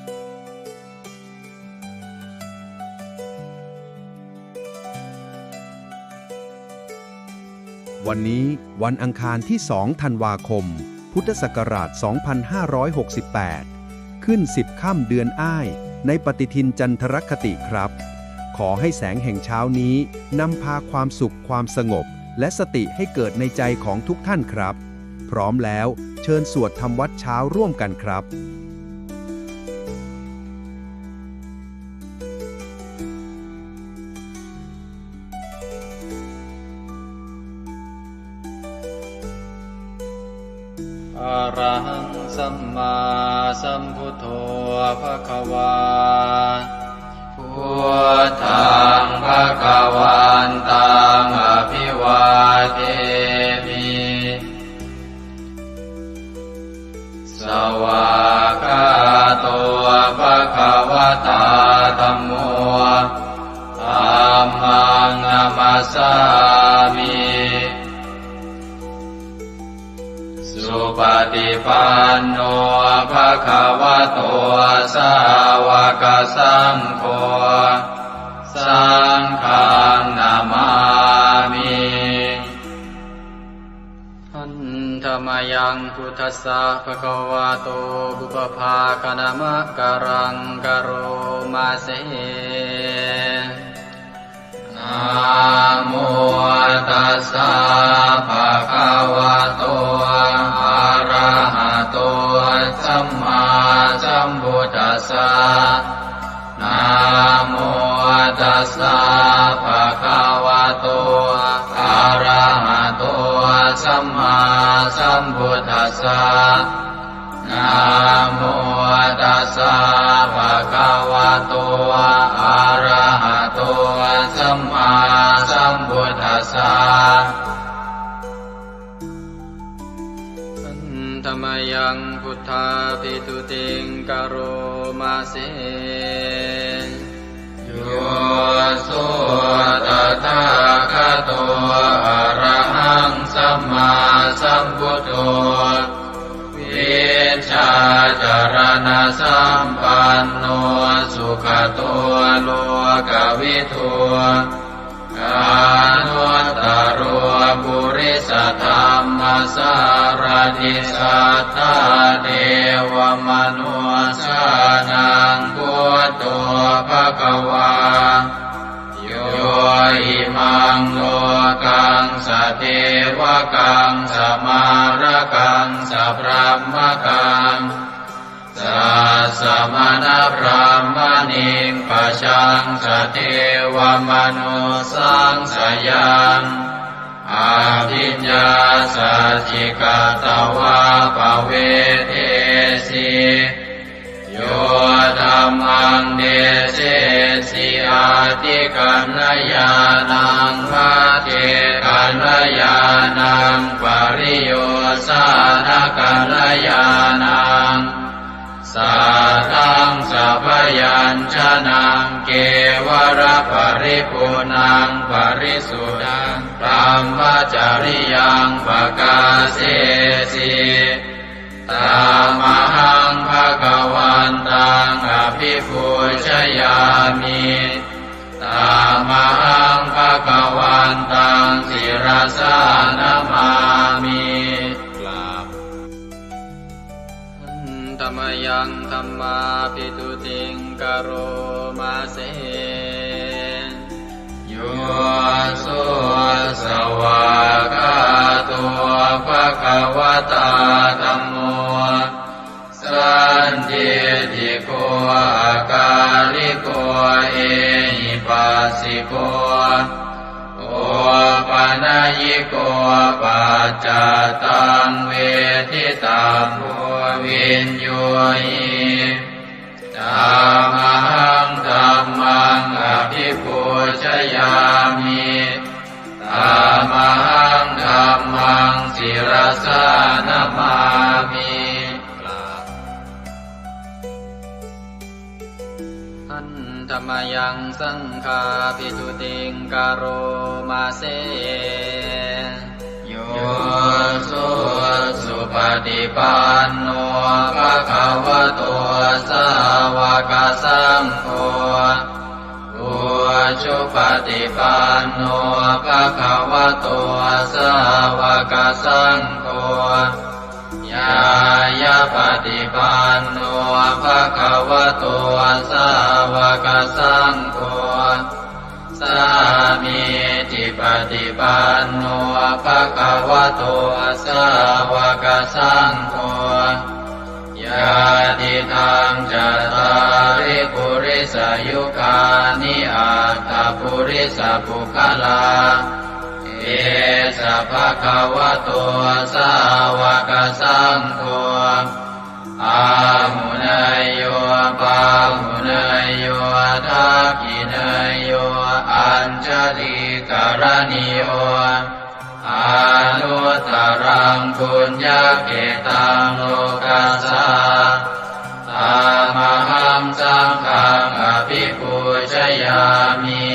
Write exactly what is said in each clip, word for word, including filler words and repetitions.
วันนี้วันอังคารที่ สอง ธันวาคม พุทธศักราช สองพันห้าร้อยหกสิบแปด ขึ้น สิบ ค่ำเดือนอ้าย ในปฏิทินจันทรคติครับ ขอให้แสงแห่งเช้านี้นำพาความสุข ความสงบ และสติให้เกิดในใจของทุกท่านครับ พร้อมแล้วเชิญสวดทำวัตรเช้าร่วมกันครับ Arahaṃ sammāsambuddho bhagavā. Buddhaṃ bhagavantaṃ abhivādemi. Svākkhāto bhagavatā dhammo. Dhammaṃ namassāmi. Supaṭipanno bhagavato sāvakasaṅgho. Saṅghaṃ namāmi. Handa mayaṃ buddhassa bhagavato pubbabhāganamakāraṃ karoma se. Namo tassa bhagavato arahato sammāsambuddhassa. Namo tassa bhagavato arahato sammāsambuddhassa. Namo tassa bhagavato arahato sammāsambuddhassa. Handa mayaṃ buddhābhistutiṃ karoma se. Yo so tathāgato arahaṃ sammāsambuddho, vijjācaraṇasampanno sugato lokavidū, anuttaro purisadammasārathi satthā devamanussānaṃ buddho bhagavā. Yo imaṃ lokaṃ sadevakaṃ samārakaṃ sabrahmakaṃ sassamaṇabrāhmaṇiṃ pajaṃ sadevamanussāṃ sayaṃ abhiññāsaccikatvā pavedesi. Yo dhammaṃ desesi atthikaññāṇaṃ, pacchekakaññāṇaṃ, pariyosānakaññāṇaṃ, saddaṃ sabyañjanaṃ, kevalaparipuṇṇaṃ parisuddhaṃ brahmacariyaṃ pakāsesi. Tamahaṃ bhagavantaṃ abhipūjayāmi. Tamahaṃ bhagavantaṃ sirasā namāmi. กราบ Handa mayaṃ dhammābhistutiṃ karoma se. Yo so svākkhāto bhagavatā dhammo, sandiṭṭhiko akāliko ehipassiko opanayiko paccattaṃ veditabbo viññūhi. Tamahaṃ dhammaṃ abhipūjayāmi. Tamahaṃ dhammaṃ sirasā namāmi. กราบ Handa mayaṃ saṅghābhistutiṃ karoma se. Yo so supaṭipanno bhagavato sāva sāvakasaṅgho, ujupaṭipanno bhagavato sāvakasaṅgho, ñāyapaṭipanno bhagavato sāvakasaṅgho, sāmīcipaṭipanno bhagavato sāvakasaṅgho, yadidaṃ cattāri purisayugāni aṭṭha purisapuggalā, esa bhagavato sāvakasaṅgho, āhuneyyo pāhuneyyo dakkhiṇeyyo añjalikaraṇīyo, anuttaraṃ puññakkhettaṃ lokassā. Tamahaṃ saṅghaṃ abhipūjayāmi.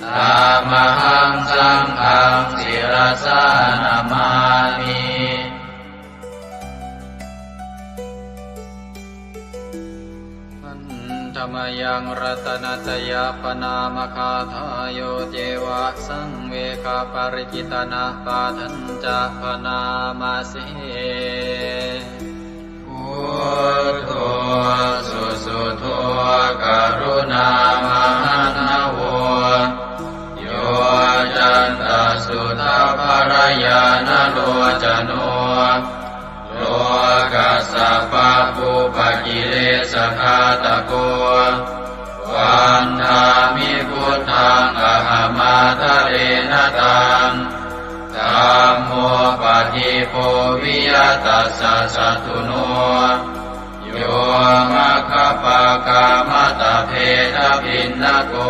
Tamahaṃ saṅghaṃ sirasā namāmi. Handa mayaṃ ratanattayappaṇāmagāthā, yo ceva saṃvegaparikittanapāṭhañca bhaṇāma se. Buddho susuddho karuṇāmahaṇṇavo, yoccantasuddhabbarañāṇalocano, lokassa pabbupakilesaghatako, vandāmi buddhaṃ ahaṃ ādarena taṃ. Dhammo padīpo viya tassa satthuno, yo maggapākamatabbhedabhinnako,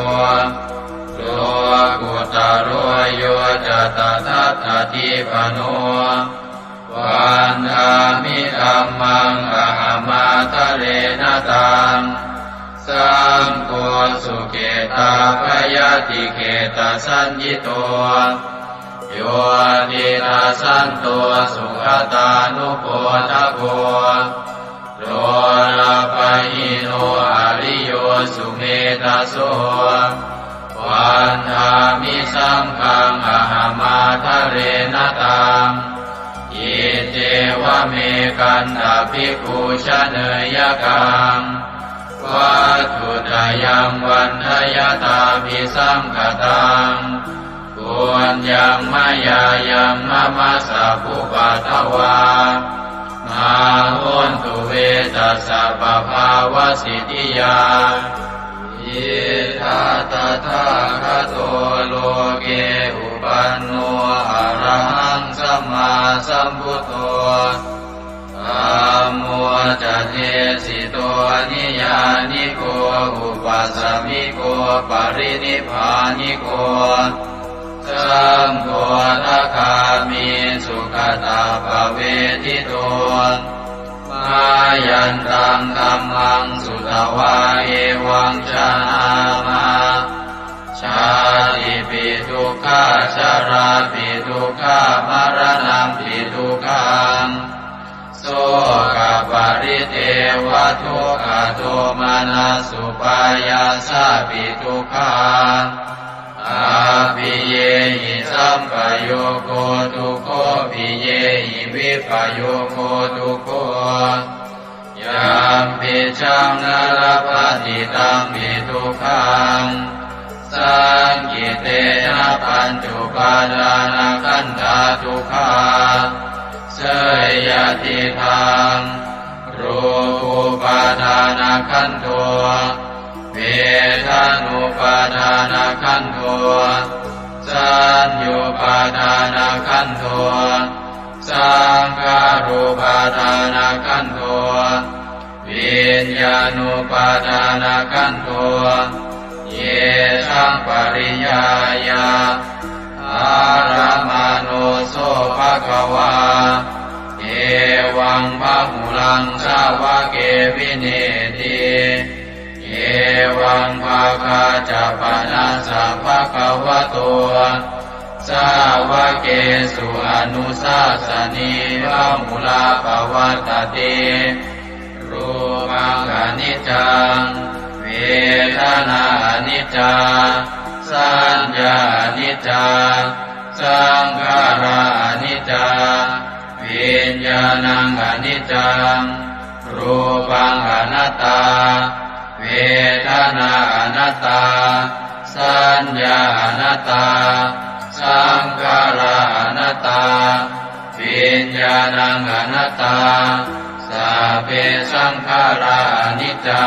lokuttaro yo ca tadattadīpano, vandāmi dhammaṃ ahaṃ ādarena taṃ. Saṅgho sukhetappayatiṭṭhetasaññito, yo tiṭṭhasanto sugatānubodhako, lolapahīno ariyo sumedhaso, vandāmi saṅghaṃ ahaṃ ādarena taṃ. Iccevamekantabhikkhū janeyakaṃ, vatthuttayaṃ vandayattabhisaṅkhataṃ, puññaṃ mayā yaṃ mama sabbupaddavā, mā hontu ve tassa pabhāvasiddhiyā. Idha tathāgato loke uppanno arahaṃ sammāsambuddho, dhammo ca desito niyyāniko upasamiko parinibbāniko, saṅgho dvācāmi sugatappavedito. Mayantaṃ dhammaṃ sutvā evaṃ janāma, jātipi dukkhā jarāpi dukkhā maraṇampi dukkhaṃ, sokaparidevadukkhadomanassupāyāsāpi dukkhā, appiyehi sampayogo dukkho piyehi vippayogo dukkho, yampicchaṃ na labhati tampi dukkhaṃ, saṅkhittena pañcupādānakkhandhā dukkhā. Seyyathidaṃ, rūpupādānakkhandho, vedanupādānakkhandho, saññupādānakkhandho, saṅkhārupādānakkhandho, viññānupādānakkhandho. Yesaṃ pariññāya, ārāmaṇo so bhagavā, evaṃ bahulaṃ sāvake vineeti. Evaṃ bhāgā ca panassa bhagavato sāvakesu anussāsanī bahulā pavattati. Rūpaṃ khaṇi niccaṃ, vedanā aniccā, saññā aniccā, saṅkhārā aniccā, viññāṇaṃ aniccaṃ, rūpaṃ anattā, vedanā anattā, saññā anattā, saṅkhārā anattā, viññāṇaṃ anattā, sabbe saṅkhārā aniccā,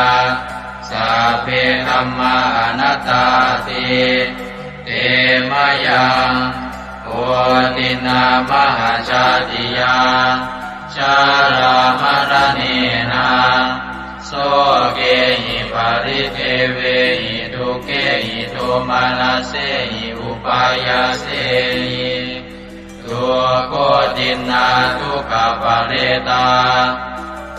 sabbe dhammā anattāti. Te mayaṃ otiṇṇā mahāsātiyā, jarāmaraṇena, sokehi paridevehi dukkhehi domanassehi upāyāsehi, dukkhotiṇṇā dukkhaparetā,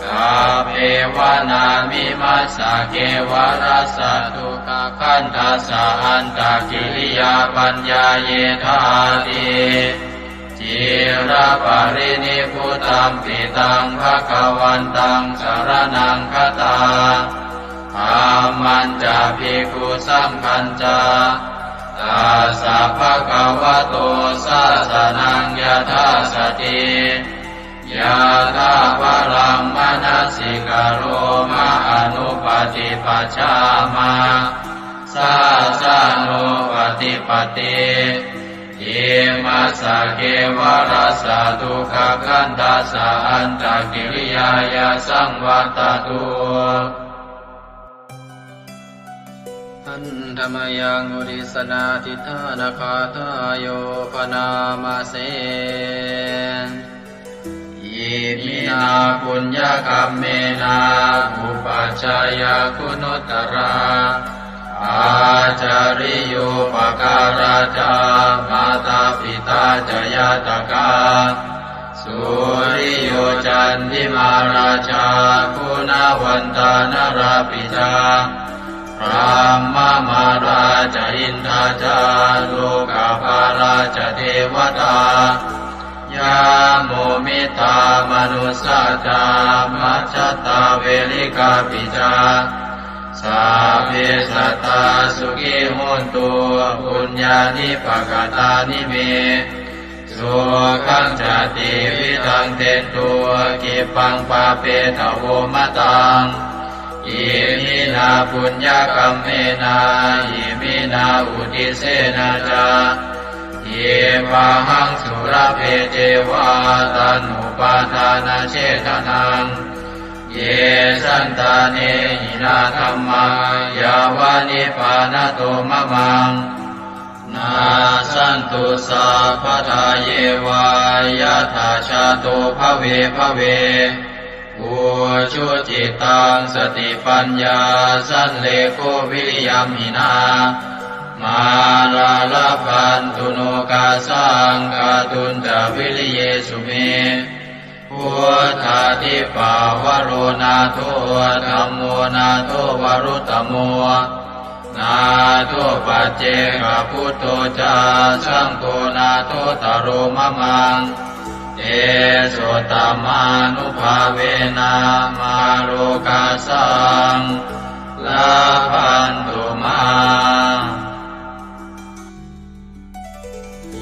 kappevāna vimassa kevalassa dukkhakandhassa antakiriyā paññāyedhāti. Ciraparinibbutampi taṃ bhagavantaṃ saraṇaṃ gatā, dhammañca bhikkhusaṅghañca, tassa bhagavato sāsanaṃ yathāsati, yathābalaṃ manasikaroma anupaṭipajjāma, sāsanūpaṭipatti. Imassa kevalassa dukkhakandhassa antakiriyāya saṃvattatu. Handa mayaṃ uddissanādhiṭṭhānagāthāyo bhaṇāma se. Iminā puññakammena upajjhāyā guṇuttarā, ācariyūpakārā ca mātā pitā ca ñātakā, suriyo candimā rājā guṇavantā narāpi ca, brahmamārā ca indā ca lokapālā ca devatā, yamo mittā manussā ca majjhattā verikāpi ca, sabbe sattā sukhī hontu puññāni pakatāni me, sukhañca tividhaṃ dentu khippaṃ pāpetha vomataṃ. Iminā puññakammena iminā uddissena ca khippāhaṃ sulabhe ceva taṇhupādānachedanaṃ. Ye santāne hinā dhammā yāva nibbānato mamaṃ, nassantu sabbadā yeva yattha jāto bhave bhave. Ujucittaṃ satipaññā sallekho viriyamhinā, mārā labhantu nokāsaṃ kātuñca viriyesu me. Buddhādhipavaro nātho, dhammo nātho varuttamo, nātho paccekabuddho ca, saṅgho nāthottaro mamaṃ. Tesottamānubhāvena mārokāsaṃ labhantu mā.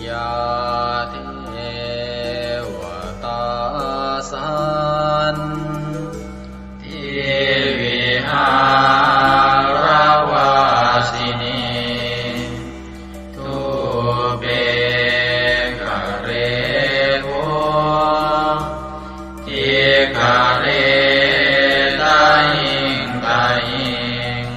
Yā devatā santivihāravāsinī, thūpe ghare bodhighare tahiṃ tahiṃ,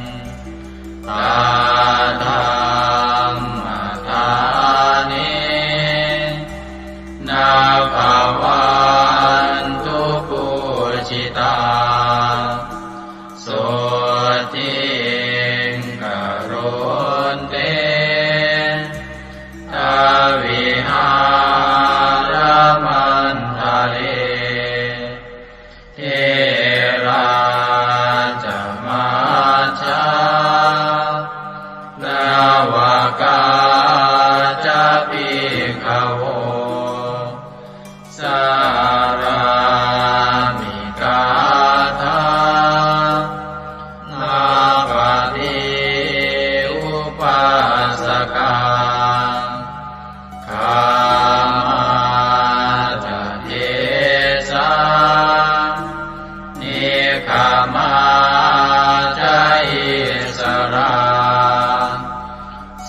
Samā ca issarā,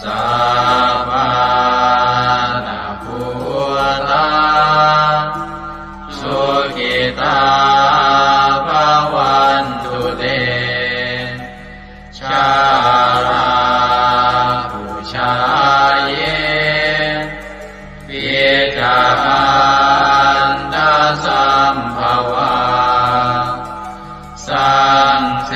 sappāṇabhūtā, sukhitā bhavantu te. Jalābujā yepi ca aṇḍasambhavā, saṃsedajātā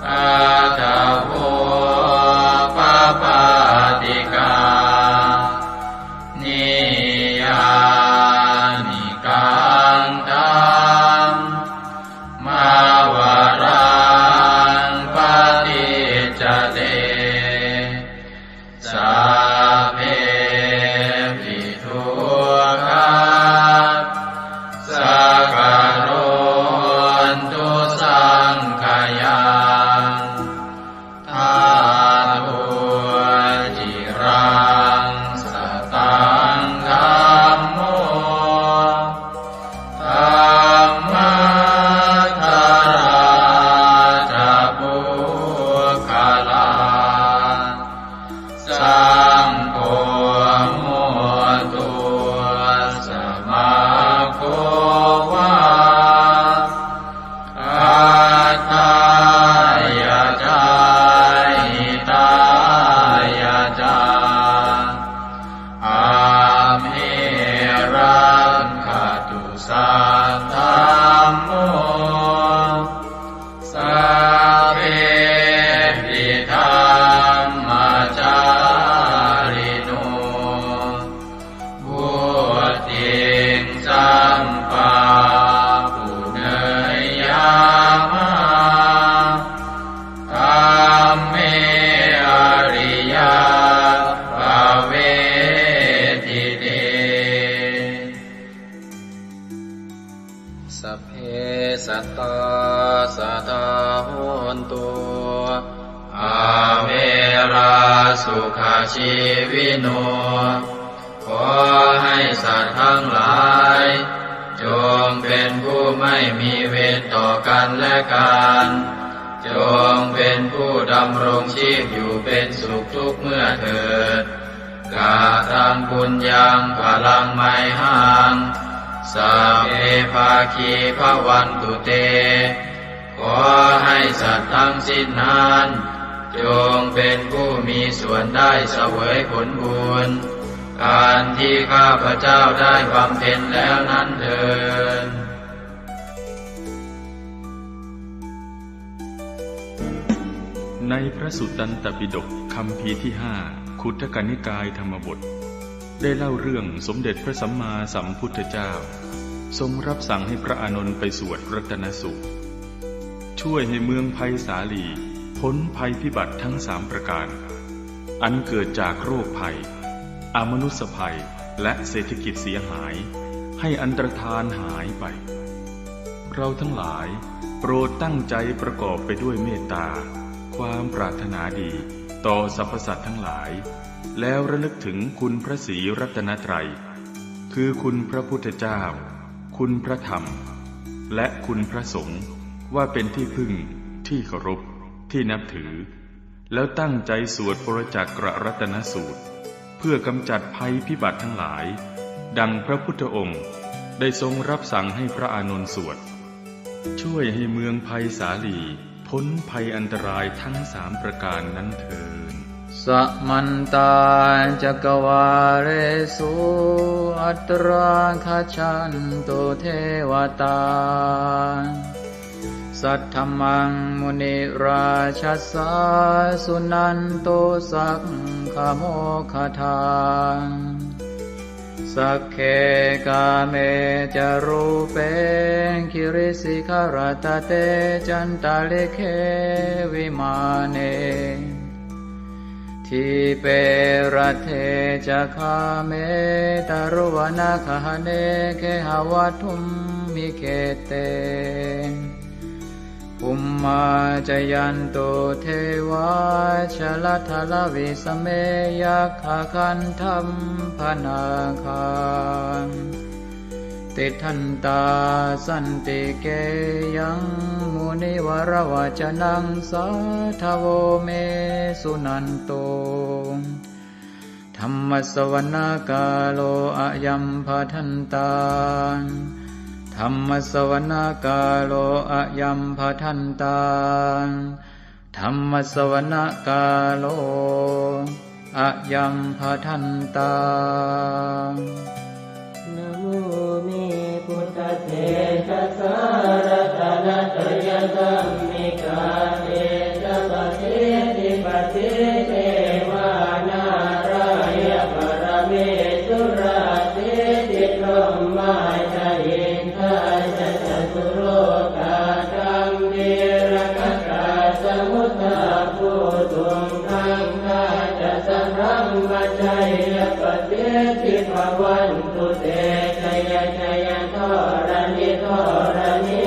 athavopapātikā, niyyānikaṃ dhammavaraṃ paṭicca te, sabbepi dukkhā saṅkarontu saṅkhayaṃ. Ṭhātu ciraṃ sataṃ dhammo, dhammaddharā ca puggalā, saṅgho hotu samaggo va, atthāya ca hitāya ca. Amhe rakkhatu saddhammo, sabbepi dhammacārino, vuḍḍhiṃ sampāpuṇeyyāma, dhamme ariyappavedite. Sabbe sattā sadā hontu, averā sukhajīvino. ขอให้สัตว์ทั้งหลาย จงเป็นผู้ไม่มีเวรต่อกันและกัน จงเป็นผู้ดำรงชีพอยู่เป็นสุขทุกเมื่อเถิด Kataṃ puññaṃ phalaṃ mayhaṃ, sabbe bhāgī bhavantu te. ขอให้สัตว์ทั้งสิ้นนั้น จงเป็นผู้มีส่วนได้เสวยผลบุญ อันที่ข้าพเจ้าได้บำเพ็ญแล้วนั้นเทอญ ในพระสุตตันตปิฎกคัมภีร์ที่ห้า ขุททกนิกายธรรมบท ได้เล่าเรื่องสมเด็จพระสัมมาสัมพุทธเจ้า ทรงรับสั่งให้พระอานนท์ไปสวดรัตนสูตร ช่วยให้เมืองไพศาลีพ้นภัยพิบัติทั้งสามประการ อันเกิดจากโรคภัย อมนุสสภัย และเศรษฐกิจเสียหาย ให้อันตรธานหายไป เราทั้งหลายโปรดตั้งใจประกอบไปด้วยเมตตา ความปรารถนาดีต่อสรรพสัตว์ทั้งหลาย แล้วระลึกถึงคุณพระศรีรัตนตรัย คือคุณพระพุทธเจ้า คุณพระธรรม และคุณพระสงฆ์ ว่าเป็นที่พึ่ง ที่เคารพ ที่นับถือ แล้วตั้งใจสวดปรจจักรรัตนสูตร เพื่อกำจัดภัยพิบัติทั้งหลาย ดังพระพุทธองค์ได้ทรงรับสั่งให้พระอานนท์สวด ช่วยให้เมืองไพศาลีพ้นภัยอันตรายทั้งสามประการนั้นเทอญ Samantā cakkavāḷesu atrāgacchantu devatā. Saddhammaṃ munirājassa suṇantu saggamokkhadaṃ. Sagge kāme ca rūpe girisikharataṭe cantalikkhe vimāne. Dīpe raṭṭhe ca gāme taruvanagahane gehavatthumhi khette. Bhummā cāyantu devā jalathalavisame yakkhagandhabbanāgā. tiṭṭhantā santike yaṃ munivaravacanaṃ sādhavo me suṇantu. Dhammassavanakālo ayambhadantā. Dhammassavanakālo ayambhadantā. Dhammassavanakālo ayambhadantā. Namo me buddhatejasā ratanattayadhammikā tejapasiddhi pasīdevā nārāya paramesurā siddhibrahmā ca indā ca catulokā gambhīrakkhakā samuddā bhūtuṃ gaṅgā ca sabrahmajayya pasiddhi bhavantu te. Jaya jaya dharaṇi dharaṇī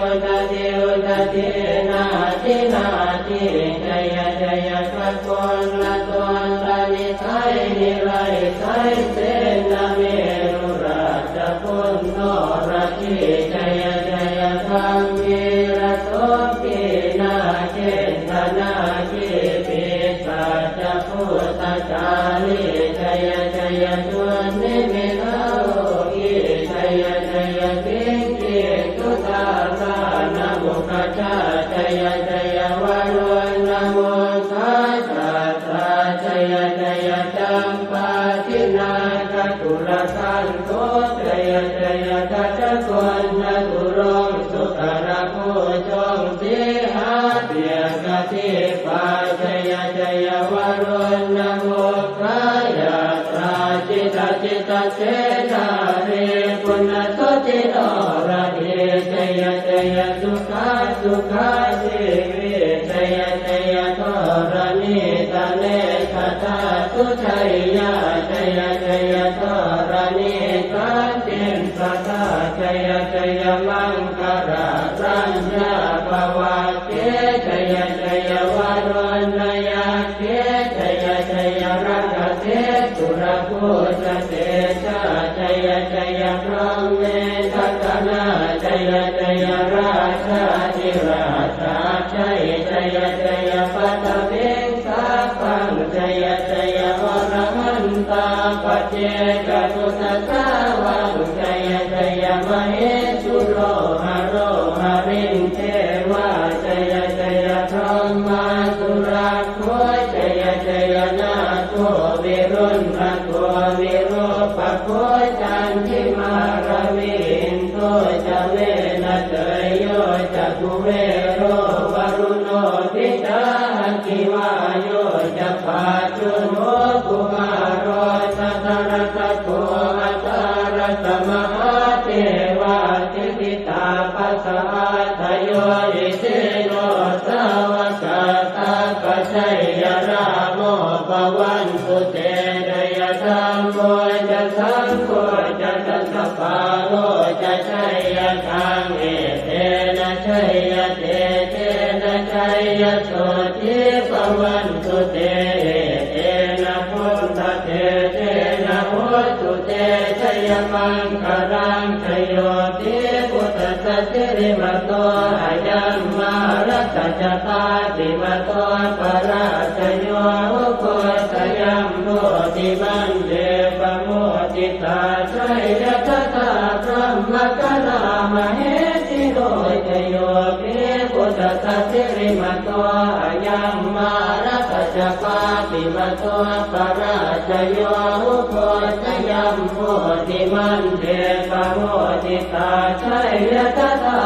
udadhi udadhī nadi nadī jaya jaya gaganalatantanisaya nirayasaya senameru rājabala noradī jaya jaya gambhīrasombhī nāgendanāgī pisācabhūtakālī jaya jaya dunnimittarogī jaya jaya siṅgī sudādānamukhajā jaya jaya varuṇamukhasātrā jaya jaya campādināgakulagantho jaya jaya gajagonnaturaṅga sukarabhujaṅga sīhabyagghadīpā jaya jaya varuṇamukhayātrā jita jita senārī puna suddhi noradī jaya jaya sukhā sukhā jīvī jaya jaya dharaṇītale sadā sujayyā jaya jaya dharaṇī santin sadā jaya jaya maṅkarāraññā bhavagge jaya jaya varuṇayakkhe jaya jaya rakkhase surabhujatejā jaya jaya brahmendagaṇā jaya jaya rājādhirājasājjai jaya jaya paṭhaviṃ sabbaṃ jaya jaya arahantā paccekabuddhasāvaṃ jaya jaya mahesuro haro harindevā jaya jaya brahmā surakkho jaya jaya nāgo viruḷhako virūpakkho candimā ravi indo ca venateyyo ca kuvero varuṇopi ca aggi vāyo ca pājuṇho kumāro dhataraṭṭhako aṭṭhārasa mahādevā siddhitāpasa-ādayo isino sāvakā sabbā jaya rāmo bhavantu te jaya dhammo ca saṅgho ca dasapālo ca jayakaṃ etena jayatejena jayasotthī bhavantu te etena buddhatejena hotu te jayamaṅgalaṃ jayo hi buddhassa sirīmato ayaṃ mārassa ca pāpimato parājayo ugghosayuṃ bodhimaṇḍe pamoditā jaya tadā brahmagaṇā mahesino jayo hi buddhassa sirīmato ayaṃ mārassa ca pāpimato parājayo ugghosayuṃ bodhimaṇḍe pamoditā jaya tadā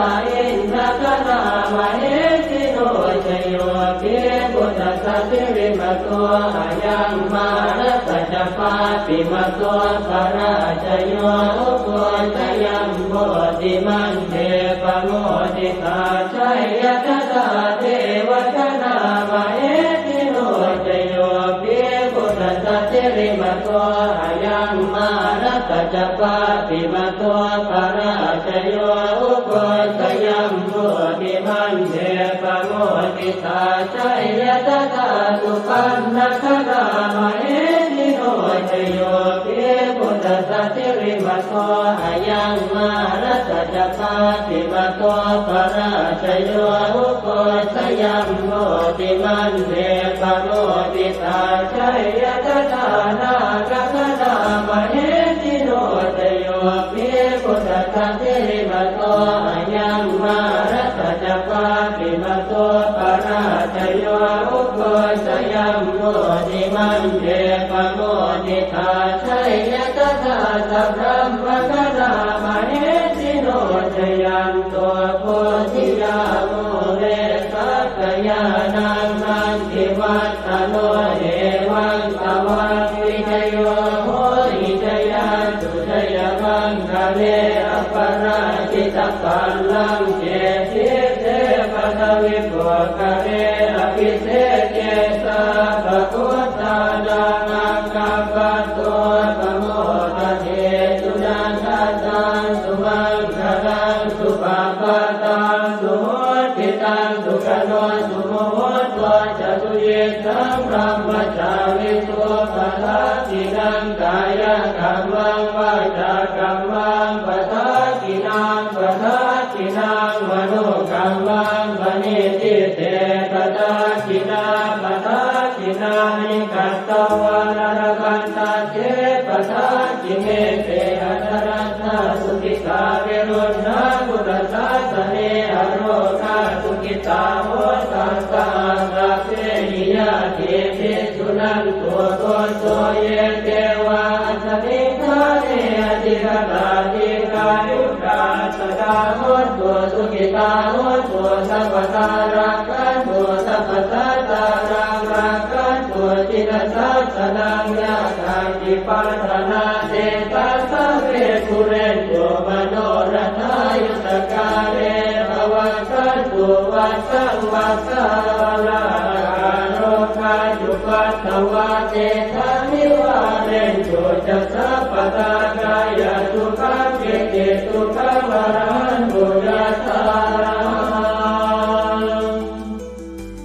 indagaṇā mahesino jayo hi buddhassa sirīmato ayaṃ mārassa ca pāpimato parājayo ugghosayuṃ bodhimaṇḍe pamoditā jaya tadā devagaṇā mahesino jayo hi buddhassa sirīmato ayaṃ mārassa ca pāpimato parājayo ugghosayuṃ bodhimaṇḍe pamoditā jaya tadā supaṇṇagaṇā mahesino jayo hi buddhassa sirīmato ayaṃ mā Mārassa ca pāpimato parājayo, ugghosayuṃ bodhimaṇḍe pamoditā, jaya tadā nāgagaṇā mahesino. Jayo hi buddhassa sirīmato ayaṃ, mārassa ca pāpimato parājayo, ugghosayuṃ bodhimaṇḍe pamoditā, jaya tadā sabrahmagaṇā mahesino. Jayanto bodhiyā mūle sakyānaṃ nandivaḍḍhano, evaṃ tvaṃ vijayo hohi jayassu jayamaṅgale, aparājitapallaṅke sīse paṭhavipokkhare, abhiseke sabbabuddhānaṃ aggappatto pamodati. Sunakkhattaṃ sumaṅgalaṃ supabhātaṃ suhuṭṭhitaṃ, sukhaṇo sumuhutto ca suyiṭṭhaṃ brahmacārisu, padakkhiṇaṃ kāyakammaṃ vācākammaṃ padakkhiṇaṃ, padakkhiṇaṃ manokammaṃ paṇidhī te padakkhiṇā, padakkhiṇāni katvāna labhantatthe padakkhiṇe. Te atthaladdhā sukhitā viruḷhā buddhasāsane, arogā sukhitā hotha saha sabbehi ñātibhi. Suṇantu bhonto ye devā asmiṃ ṭhāne adhigatā, dīghāyukā sadā hontu, sukhitā hontu sabbadā, rakkhantu sabbasattānaṃ, rakkhantu jinasāsanaṃ. Yā kāci patthanā tesaṃ sabbe pūrentu manorathā, yuttakāle pavassantu vassaṃ vassā, ālāhakā rogā cupaddavā tesaṃ nivārentu ca sabbadā, kāyasukhaṃ cittisukhaṃ arahantu yathārahaṃ.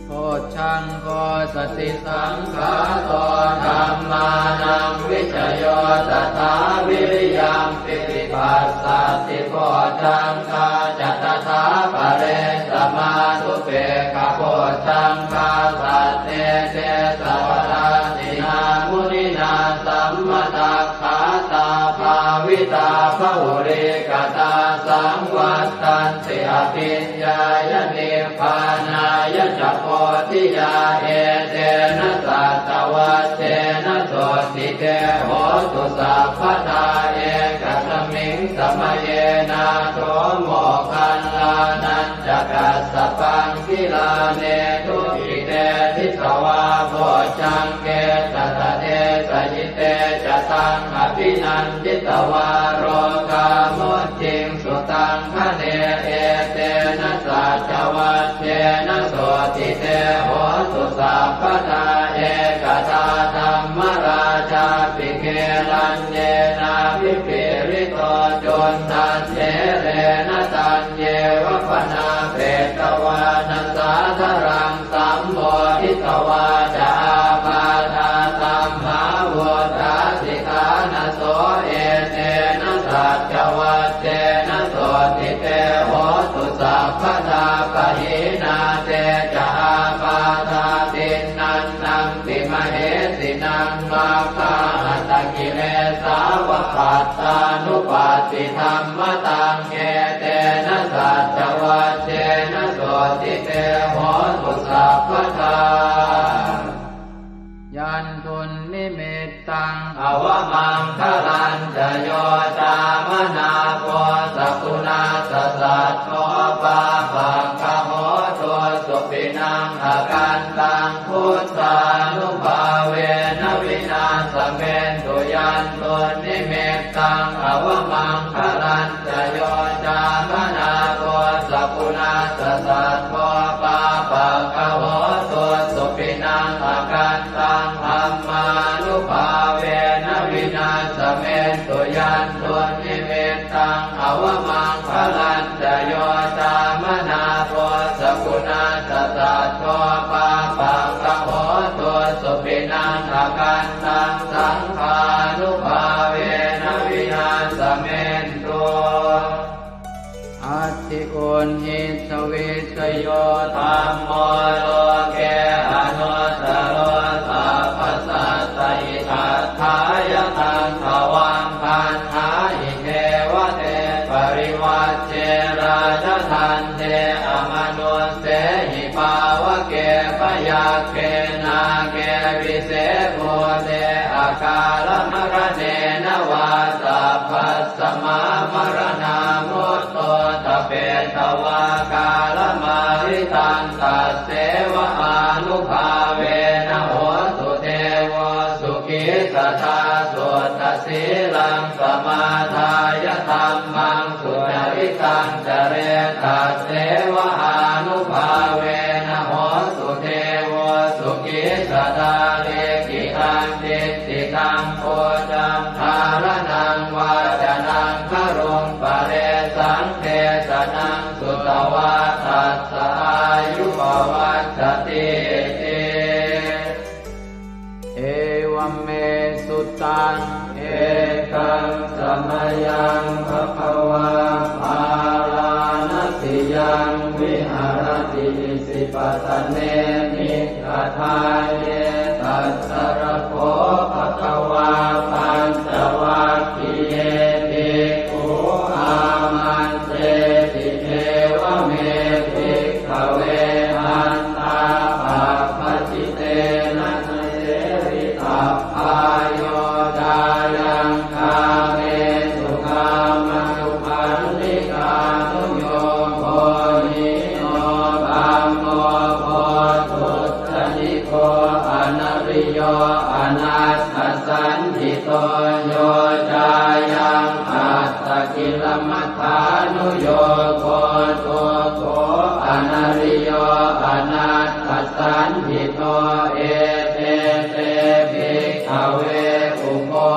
Bojjhaṅgo satisaṅkhāto dhammānaṃ vicayo tathā, viriyampīti passaddhi bojjhaṅgā ca tathāpare, samādhupekkhabojjhaṅgā sattete sabbadassinā, muninā sammadakkhātā bhāvitā bahulīkatā, saṃvattanti abhiññāya nibbānāya ca bodhiyā. Etena saccavajjena sotthi te hotu sabbadā, ekasmiṃ samaye nātho moggallānañca kassapaṃ, gilāne dukkhite disvā bojjhaṅge satta desayi. Te ca taṃ abhinanditvā rogā mucciṃsu taṅkhaṇe. Etena saccavajjena sotthi te hotu sabbadā, ekadā dhammarājāpi gelaññenābhipīḷito, cundattherena taññeva bhaṇāpetvāna sādaraṃ, sammoditvā ca ābādhā tamhā vuṭṭhāsi ṭhānaso. Etena saccavajjena sotthi te hotu sabbadā, pahīnā te ca ābādhā tiṇṇannampi mahesinaṃ, maggāhatakilesāva pattānuppattidhammataṃ. Etena saccavajjena sotthi te hotu sabbadā. Yandunnimittaṃ avamaṅgalañca yo cāmanāpo sakuṇassa saddo, pāpaggaho dussupinaṃ akantaṃ, buddhānubhāvena vināsamentu. Yandunnimittaṃ avamaṅgalañca yo cāmanāpo sakuṇassa saddo, pāpaggaho dussupinaṃ akantaṃ, dhammānubhāvena vināsamentu. Yandunnimittaṃ avamaṅgalañca yo cāmanāpo sakuṇassa saddo, pāpaggaho Uṇhissavissayo dhammo loke anuttaro sabbasattahitatthāya taṃ tvaṃ gaṇhāhi devate parivajje rājadaṇḍe amanussehi pāvake byagghe nāge vise bhūte akālamaraṇena vā sabbasmā maraṇā mutto ṭhapetvā kālamāritaṃ tasseva ānubhāvena hotu devo sukhī sadā suddhasīlaṃ samādāya dhammaṃ sucaritaṃ care tasseva ānubhāvena hotu devo sukhī sadā likkhitaṃ cintitaṃ pūjaṃ dhāraṇaṃ vācanaṃ garuṃ paresaṃ desanaṃ sutvā tassa āyu pavaḍḍhatīti. Evaṃ me sutaṃ. Ekaṃ samayaṃ bhagavā bārāṇasiyaṃ viharati isipatane migadāye. Tatra kho bhagavā pañcavaggiye bhikkhū āmantesi: Evaṃ me bhikkhave antā pabbajitena na sevitabbā. Yo cāyaṃ kāmesu kāmasukhallikānuyogo hīno gammo pothujjaniko anariyo anatthasañhito, yo cāyaṃ attakilamathānuyogo dukkho anariyo anatthasañhito, ete te bhikkhave ubho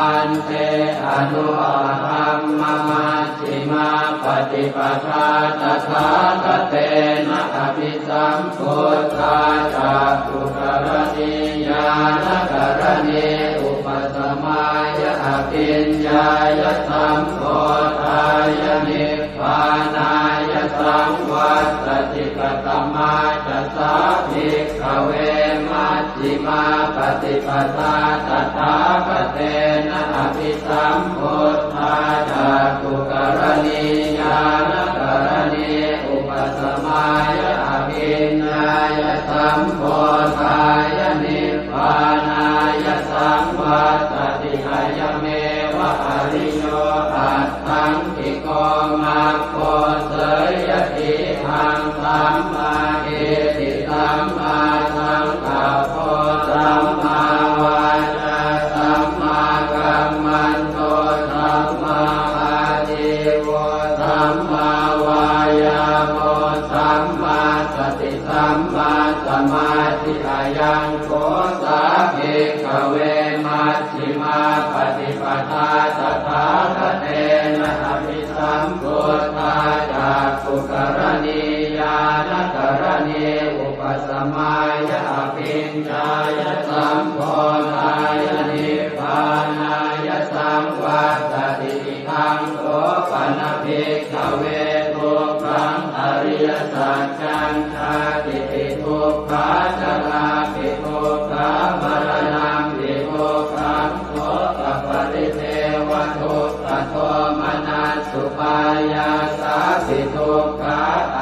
ante anupagamma majjhimā paṭipadā tathāgatena abhisambuddhā cakkhukaraṇī ñāṇakaraṇī upasamāya abhiññāya sambodhāya nibbānāya saṃvattati. Katamā ca sā bhikkhave maj jhimā paṭipadā tathāgatena abhisambuddhā cakkhukaraṇī ñāṇakaraṇī upasamāya abhiññāya sambodhāya nibbānāya saṃvattati? Ayameva ariyo aṭṭhaṅgiko maggo, seyyathīdaṃ: sammādiṭṭhi sammāsaṅkappo sammāvācā sammākammanto sammāājīvo sammāvāyāmo sammāsati sammāsamādhi. Ayaṃ kho sā bhikkhave maj jhimā paṭipadā tathāgatena abhisambuddhā cakkhukaraṇī ñāṇakaraṇī upasamāya abhiññāya sambodhāya nibbānāya saṃvattati. Idaṃ kho pana bhikkhave dukkhaṃ ariyasaccaṃ: jātipi dukkhā jarāpi dukkhā maraṇampi dukkhaṃ sokaparidevadukkhadomanassupāyāsāpi dukkhā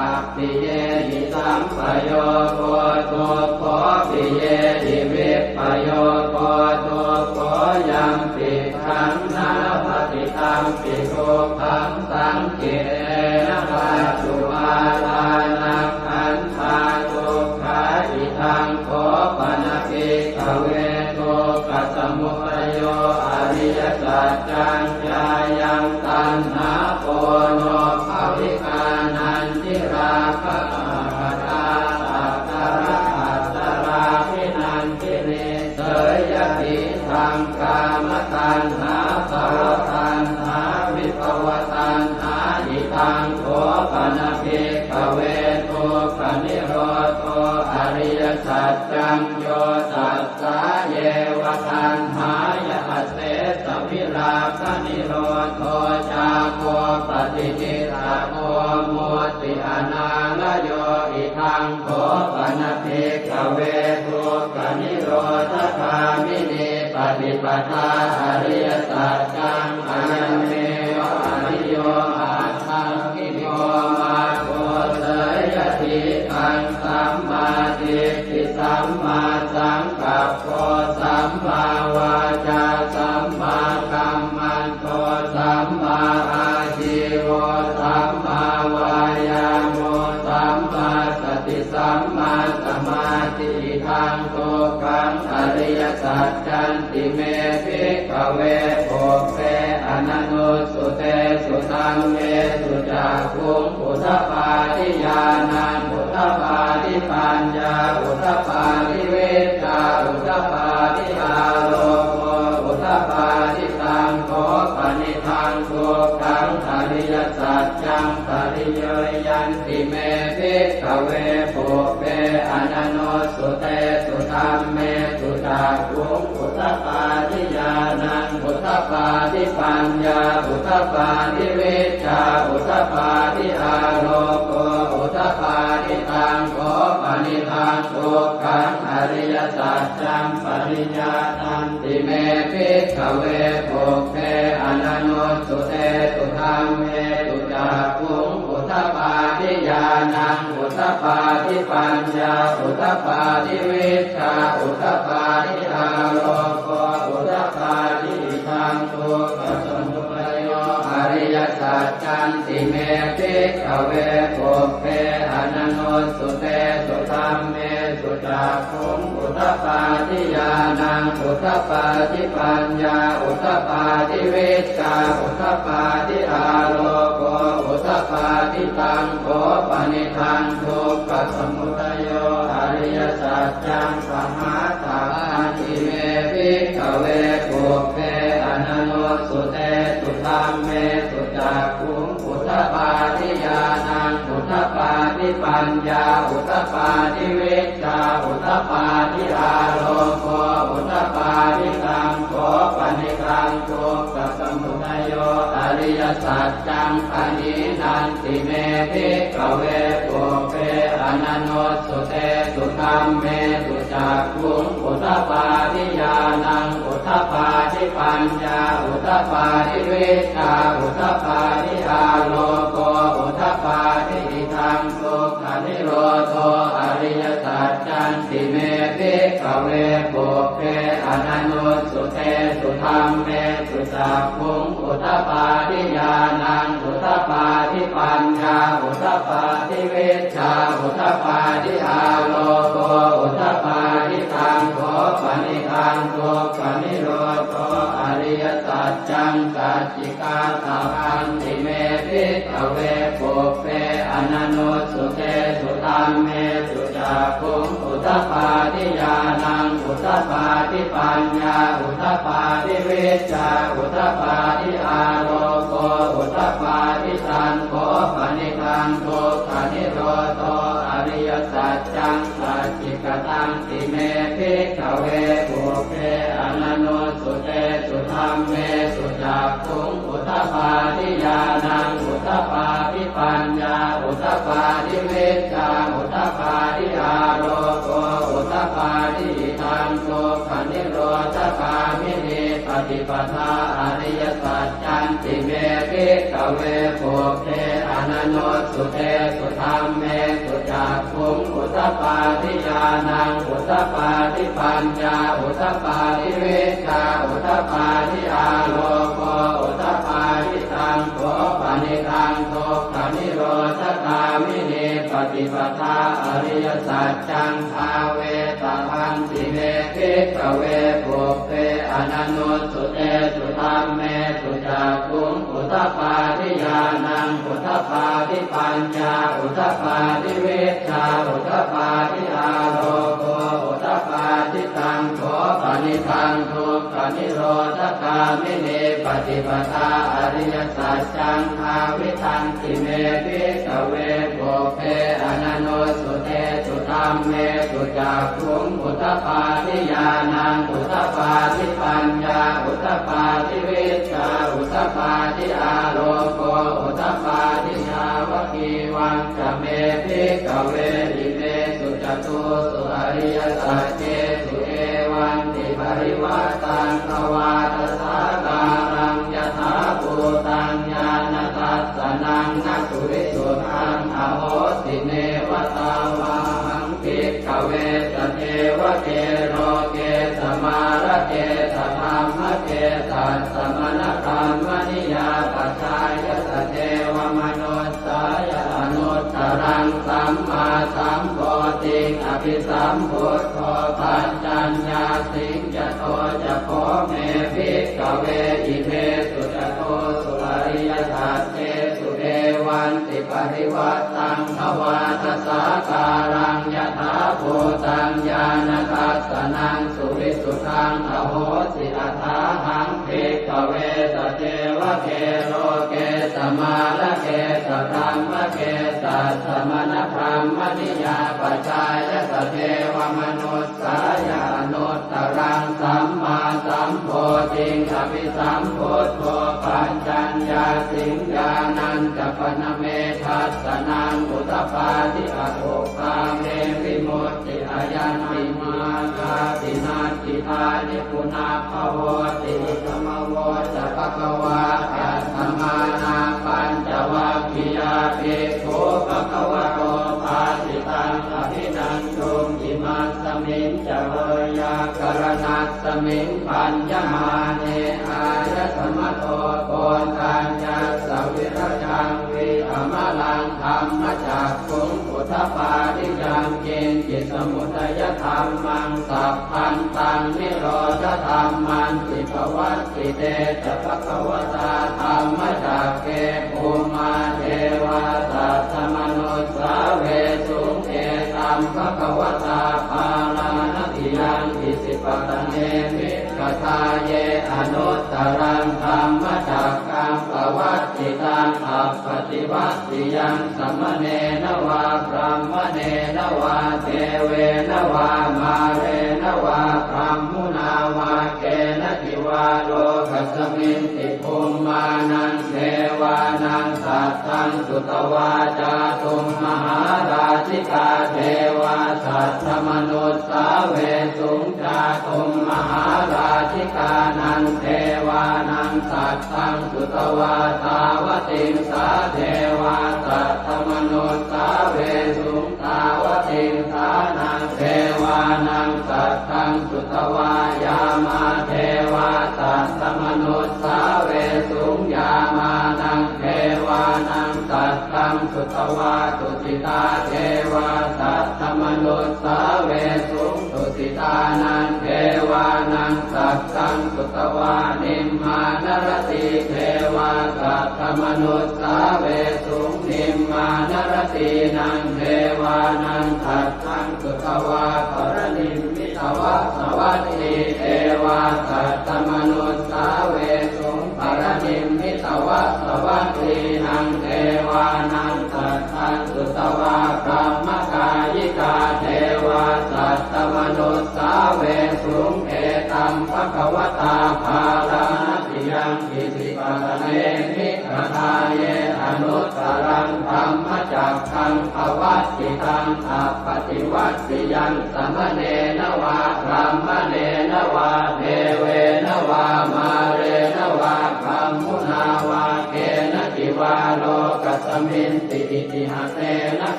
appiyehi sampayogo dukkho piyehi vippayogo dukkho yampidaṃ na labhati tampi dukkhaṃ saṅkhittena pañcupādānakkhandhā dukkhā. Idaṃ kho pana bhikkhave dukkhasamudayo ariyasaccaṃ: yāyaṃ taṇhā ponobbhavikā nandirāgasahagatā tatra atatālapi nandiní, seyyathīdaṃ: kāmataṇhā bhavataṇhā vibhavataṇhā. Idaṃ kho pana bhikkhave dukkhanirodho ariyasaccaṃ: yo tassāyeva taṇhāya asesavirāganirodho cāgo paṭinissaggo mutti anālayo. Idaṃ kho pana bhikkhave dukkhanirodhagāminī paṭipadā ariyasaccaṃ, ayameva ariyo aṭṭhaṅgiko maggo, seyyathīdaṃ: sammādiṭṭhi sammāsaṅkappo sammāvācā sammākammanto sammāājīvo sammāvāyāmo sammāsati sammāsamādhi. Idaṃ dukkhaṃ ariyasaccanti me bhikkhave pubbe ananussutesu dhammesu cakkhuṃ udapādi ñāṇaṃ udapādi paññā udapādi vijjā udapādi āloko udapādi. Taṃ kho panidaṃ dukkhaṃ ariyasaccaṃ pariññeyyanti me bhikkhave pubbe ananussutesu dhammesu cakkhuṃ udapādi ñāṇaṃ udapādi paññā udapādi vijjā udapādi āloko udapādi. Taṃ kho panidaṃ dukkhaṃ ariyasaccaṃ pariññātanti me bhikkhave pubbe ananussutesu dhammesu cakkhuṃ udapādi ñāṇaṃ udapādi paññā udapādi vijjā udapādi āloko udapādi. Idaṃ dukkhasamudayo ariyasaccanti me bhikkhave pubbe ananussutesu dhammesu cakkhuṃ udapādi ñāṇaṃ udapādi paññā udapādi vijjā udapādi āloko udapādi. Taṃ kho panidaṃ dukkhasamudayo ariyasaccaṃ pahātabbanti me bhikkhave pubbe ananussutesu dhammesu cakkhuṃ udapādi ñāṇaṃ udapādi paññā udapādi vijjā udapādi āloko udapādi. Taṃ kho panidaṃ dukkhasamudayo ariyasaccaṃ pahīnanti me bhikkhave pubbe ananussutesu dhammesu cakkhuṃ udapādi ñāṇaṃ udapādi paññā udapādi vijjā udapādi āloko udapādi. Idaṃ dukkhanirodho ariyasaccanti me bhikkhave pubbe ananussutesu dhammesu cakkhuṃ udapādi ñāṇaṃ udapādi paññā udapādi vijjā udapādi āloko udapādi. Taṃ kho panidaṃ dukkhanirodho ariyasaccaṃ sacchikātabbanti me bhikkhave pubbe ananussutesu dhammesu cakkhuṃ udapādi ñāṇaṃ udapādi paññā udapādi vijjā udapādi āloko udapādi. Taṃ kho panidaṃ dukkhanirodho ariyasaccaṃ sacchikatanti me bhikkhave pubbe ananussutesu dhammesu cakkhuṃ udapādi ñāṇaṃ udapādi paññā udapādi vijjā udapādi āloko udapādi. Idaṃ dukkhanirodhagāminī paṭipadā ariyasaccanti me bhikkhave pubbe ananussutesu dhammesu cakkhuṃ udapādi ñāṇaṃ udapādi paññā udapādi vijjā udapādi āloko udapādi. Taṃ kho panidaṃ dukkhanirodhagāminī paṭipadā ariyasaccaṃ bhāvetabbanti me bhikkhave pubbe ananussutesu dhammesu cakkhuṃ udapādi ñāṇaṃ udapādi paññā udapādi vijjā udapādi āloko udapādi. Taṃ kho panidaṃ dukkhanirodhagāminī paṭipadā ariyasaccaṃ bhāvitanti me bhikkhave pubbe ananussutesu dhammesu cakkhuṃ udapādi ñāṇaṃ udapādi paññā udapādi vijjā udapādi āloko udapādi. Yāvakī Evañca me bhikkhave imesu catūsu ariyasaccesu evantiparivaṭṭaṃ dvādasākāraṃ yathābhūtaṃ ñāṇadassanaṃ na suvisuddhaṃ ahosi. Neva tāvāhaṃ bhikkhave sadevake loke samārake sadhammake sassamaṇabrāhmaṇiyā pajāya sadevamanussāya anuttaraṃ sammāsambodhiṃ abhisambuddho paccaññāsiṃ. Yato ca kho me bhikkhave imesu catūsu ariyasaccesu evantiparivaṭṭaṃ dvādasākāraṃ yathābhūtaṃ ñāṇadassanaṃ suvisuddhaṃ ahosi. Athāhaṃ bhikkhave sadevake loke samārake sadhammake sassamaṇabrāhmaṇiyā pajāya sadevamanussāya anuttaraṃ sammāsambodhiṃ abhisambuddho paccaññāsiṃ. Ñāṇañca pana me dassanaṃ udapādi, akuppā me vimutti, ayaṃ nimmānāti natthidāni punabbhavoti. Idamavoca bhagavā. Attamanā pañcavaggiyā bhikkhū bhagavato bhāsitaṃ abhinanduṃ. Imasmiñca veyyākaraṇasmiṃ bhaññamāne āyasmato koṇḍaññassa virajaṃ vītamalaṃ dhammacakkhuṃ udapādi: yaṅkiñci samudayadhammaṃ sabbantaṃ nirodhadhammanti. Pavattite ca bhagavatā dhammacakke bhummā devā saddamanussāvesuṃ: etaṃ bhagavatā Bārāṇasiyaṃ Isipatane Migadāye anuttaraṃ dhammacakkaṃ pavattitaṃ appaṭivattiyaṃ samaṇena vā brāhmaṇena vā devena vā mārena vā brahmunā vā kenaci vā lokasminti. Bhummānaṃ devānaṃ saddaṃ sutvā cātummahārājikā devā saddamanussāvesuṃ. Cātummahārājikānaṃ devānaṃ saddaṃ sutvā tāvatiṃsā devā saddamanussāvesuṃ. Tāvatiṃsānaṃ devānaṃ saddaṃ sutvā yāmā devā saddamanussāvesuṃ. Yāmānaṃ devānaṃ saddaṃ sutvā tusitā devā saddamanussāvesuṃ. Tusitānaṃ devānaṃ saddaṃ sutvā nimmānaratī devā saddamanussāvesuṃ. Nimmānaratīnaṃ devānaṃ saddaṃ sutvā paranimmitavasavattī devā saddamanussāvesuṃ. Paranimmitavasavattīnaṃ devānaṃ saddaṃ sutvā brahmakāyikā devā saddamanussāvesuṃ. Etaṃ bhagavatā Bārāṇasiyaṃ Isipatane Migadāye anuttaraṃ dhammacakkaṃ pavattitaṃ appaṭivattiyaṃ samaṇena vā brāhmaṇena vā devena vā mārena vā brahmunā vā kenaci vā lokasminti. Itihasena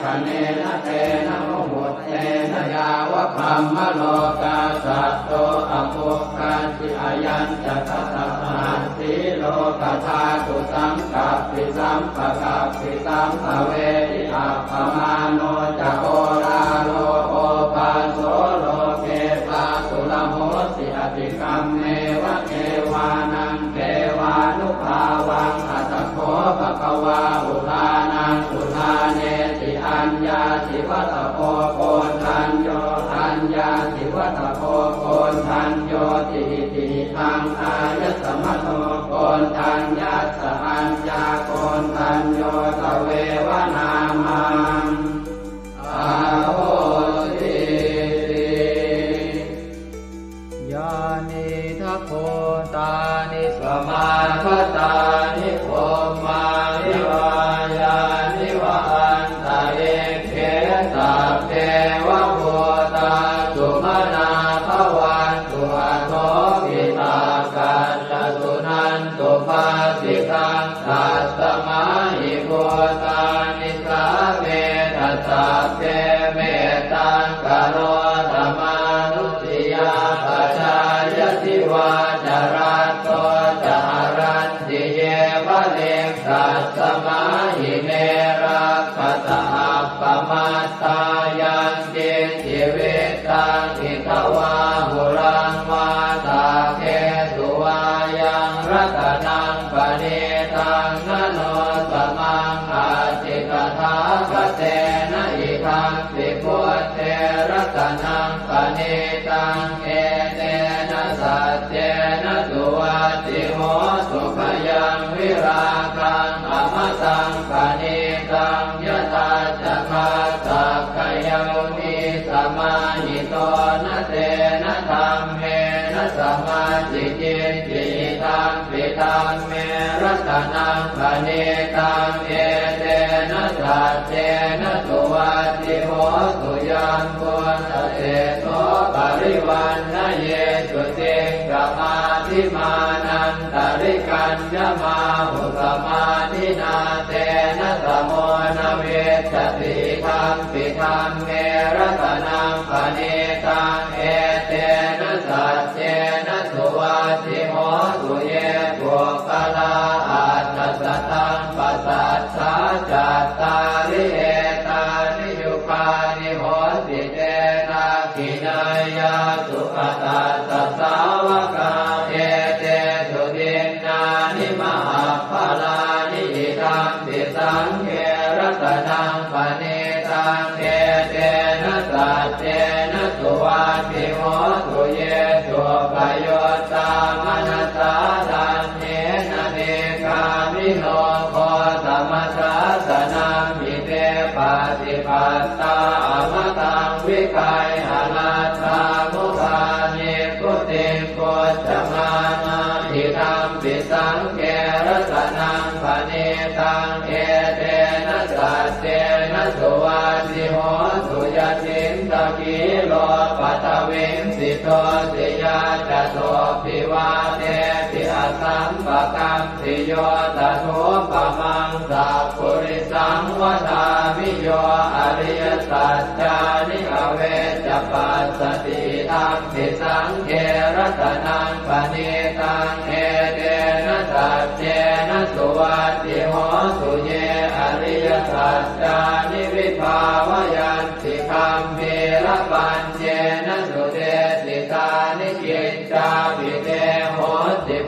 khaṇena tena muhuttena yāva brahmalokā saddo abbhuggacchi. Ayañca dasasahassī lokadhātu saṅkappi sampakappi sampavedhi. Appamāṇo ca oḷāro obhāso loke pāturahosi atikkammeva devānaṃ devānubhāvaṃ. Atha kho bhagavā udānaṃ udānesi: aññāsi vata bho koṇḍañño, aññāsi vata bho koṇḍaññoti. Itihidaṃ āyasmato koṇḍaññassa aññākoṇḍañño tveva nāmaṃ ahosīti. Yānīdha bhūtāni samāgatāni bhummāni vā yāni va Nisāmetha sabbe mettaṃ karotha mānusiyā pajāya divā ca ratto ca haranti ye baliṃ tasmā hi ne rakkhasa appamattā. Yaṅkiñci vittaṃ idha vā huraṃ vā saggesu vā yaṃ ratanaṃ paṇītaṃ na no samaṃ atthi tathāgatena idampi buddhe ratanaṃ paṇītaṃ etena saccena suvatthi hotu. Khayaṃ virāgaṃ amataṃ paṇītaṃ yadajjhagā sakyamunī samāhito na tena dhammena samatthi kiñci idampi dhamme ratanaṃ paṇītaṃ etena saccena suvatthi hotu. Yambuddhaseṭṭho parivaṇṇayī suciṃ samādhimānantarikaññamāhu samādhinā tena samo na vijjati idampi dhamme ratanaṃ paṇītaṃ etena saccena suvatthi hotu. Ye puggalā aṭṭha sataṃ pasaṭṭhā cattāri etāni yugāni honti te dakkhiṇeyyā sugatassa sāvakā etesu dinnāni mahapphalāni idampi saṅghe ratanaṃ paṇītaṃ etena saccena suvatthi hotu. Ye suppayuttā manasā daḷhena nikkāmino gotamasāsanamhi te pattipattā amataṃ vigayha laddhā mudhā nibbutiṃ bhuñjamānā idampi saṅghe ratanaṃ paṇītaṃ etena saccena suvatthi hotu. Yacittakhīlo paṭhaviṃ sito siyā catubbhi vātehi asampakampiyo tathūpamaṃ sappurisaṃ vadāmi yo ariyasaccāni avecca passati idampi saṅghe ratanaṃ paṇītaṃ etena saccena suvatthi hotu. Ye ariyasaccāni vibhāvayanti gambhīrapaññena sudesitāni kiccāpi te honti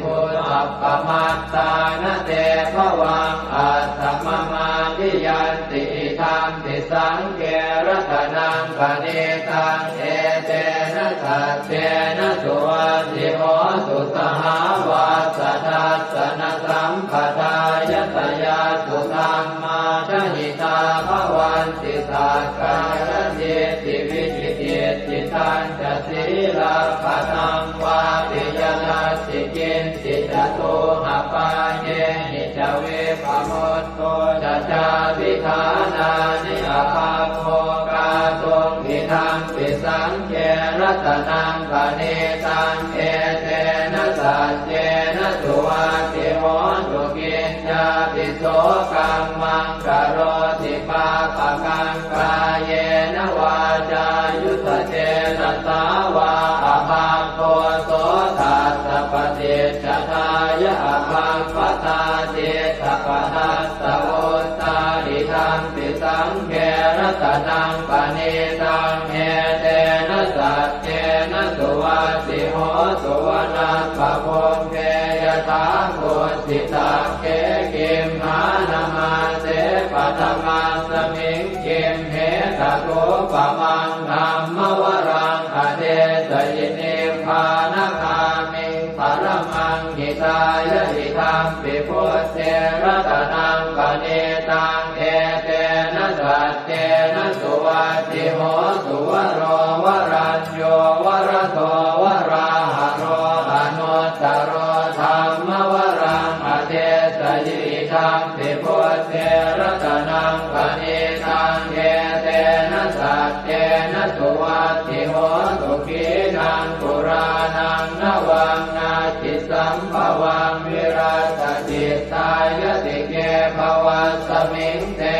appamattā na te bhavaṃ aṭṭhamamādiyanti idampi saṅghe ratanaṃ paṇītaṃ etena saccena suvatthi hotu. Sahāvassa dassanasampadāya tayassu dhammā jahitā bhavanti sakkāyadiṭṭhi vicikicchitañca sīlabbataṃ vāpi yadatthi kiñci catūhapāyehi ca vippamutto ca cābhiṭhānāni abhabbo kātuṃ idampi saṅghe ratanaṃ paṇītaṃ etena saccena suvatthi hotu. Kiñcāpi so kammaṃ karoti pāpakaṃ kāyena vācāyuda cetasā vā abhabbo so tassa paṭicchadāya abhabbatā cittapadassavutthā idampi saṅghe ratanaṃ paṇītaṃ etena saccena suvatthi hotu. Vanappagumbe yathā kussitagge gimhānamāse paṭhamasmiṃ gimhe tathūpamaṃ dhammavaraṃ adesayi nibbānagāmiṃ paramaṃ hitāya idampi buddhe ratanaṃ paṇītaṃ etena saccena suvatthi hotu. Varo varañño varado varāharo anuttaro dhammavaraṃ adesayi idampi buddhe ratanaṃ paṇītaṃ etena saccena suvatthi hotu. Khīṇaṃ purāṇaṃ navaṃ natthi sambhavaṃ virattacittāyatike bhavasmiṃ te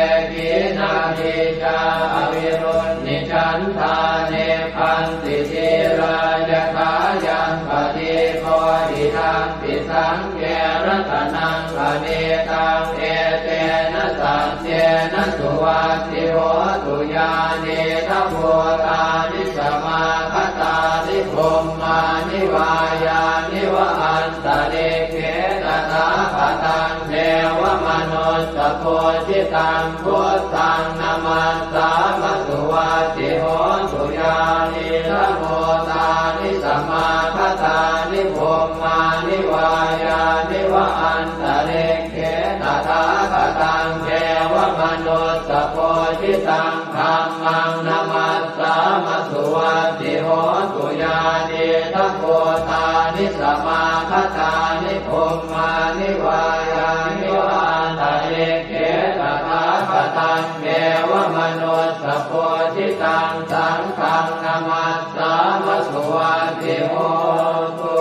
Nīcā avirūḷhichandā nibbanti dhīrā yathāyaṃ padīpo idampi saṅghe ratanaṃ paṇītaṃ etena saccena suvatthi hotu. Yānīdha bhūtāni samāgatāni bhummāni vā yāni va antalikkhe tathāgataṃ devamanussapūjitaṃ buddhaṃ namassāma suvatthi hotu. Yānīdha bhūtāni samāgatāni bhummāni vā yāni va antalikkhe tathāgataṃ devamanussapūjitaṃ dhammaṃ namassāma suvatthi hotu. Yānīdha bhūtāni samāgatāni bhummāni vā yāni va antalikkhe tathāgataṃ devamanussapūjitaṃ saṅghaṃ namassāma suvatthi hotu.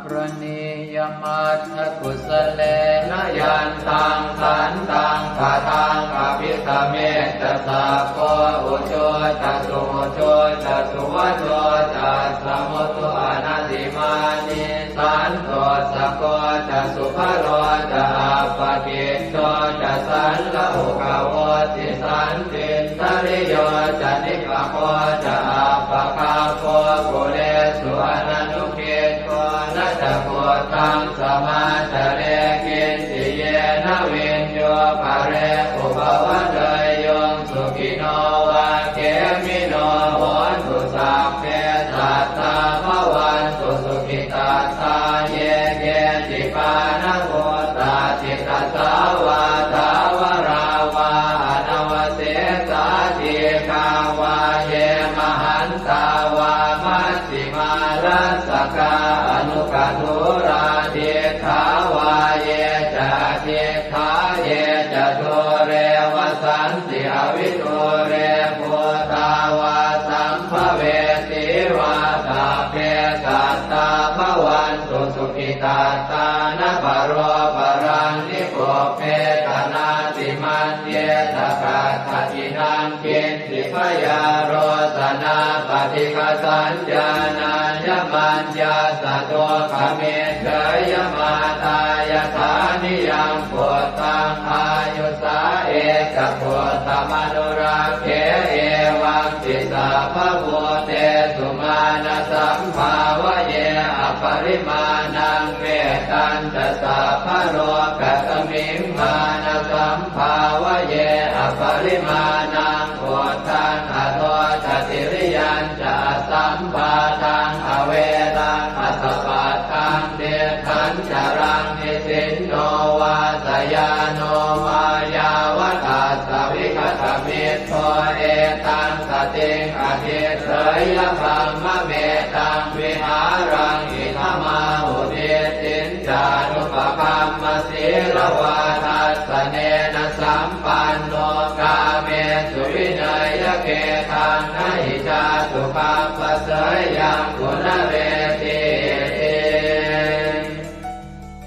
Karaṇīyamatthakusalena yantaṃ santaṃ padaṃ abhisamecca sakko ujū ca suhujū ca suvaco cassa mudu anatimānī santussako ca subharo ca appakicco ca sallahukavutti santindriyo ca nipako ca appagabbho kulesu ananu giddho. Na ca khuddaṃ samācare kiñci yena viññū pare upavadeyyuṃ. Sukhino vā khemino hontu sabbe sattā bhavantu sukhitattā. Ye keci pāṇabhūtatthi tasā vā thāvarā vā anavasesā dīghā vā ye mahantā vā maj jhimā rassakā aṇukathūlā diṭṭhā vā ye ca adiṭṭhā ye ca dūre vasanti avidūre bhūtā vā sambhavesī vā sabbe sattā bhavantu sukhitattā. Na paro paraṃ nikubbetha nātimaññetha katthaci naṃ kiñ ci byārosanā paṭighasaññā nāññamaññassa dukkhamiccheyya. Mātā yathā niyaṃ puttaṃ āyusā ekaputtamanurakkhe evampi sabbabhūtesu mānasambhāvaye aparimāṇaṃ. Mettañca sabbalokasmiṃ mānasambhāvaye aparimāṇaṃ uddhaṃ adho ca tiriyañca asambādhaṃ averaṃ asapattaṃ. Tiṭṭhañcaraṃ nisinno vā sayāno vā yāvatassa vigatamiddho etaṃ satiṃ adhiṭṭheyya brahmametaṃ vihāraṃ idhamāhu. Diṭṭhiñ ca anupagamma sīlavā dassanena sampanno kāmesu vineyya gedhaṃ na hi jātu gabbhaseyyaṃ punaretīti.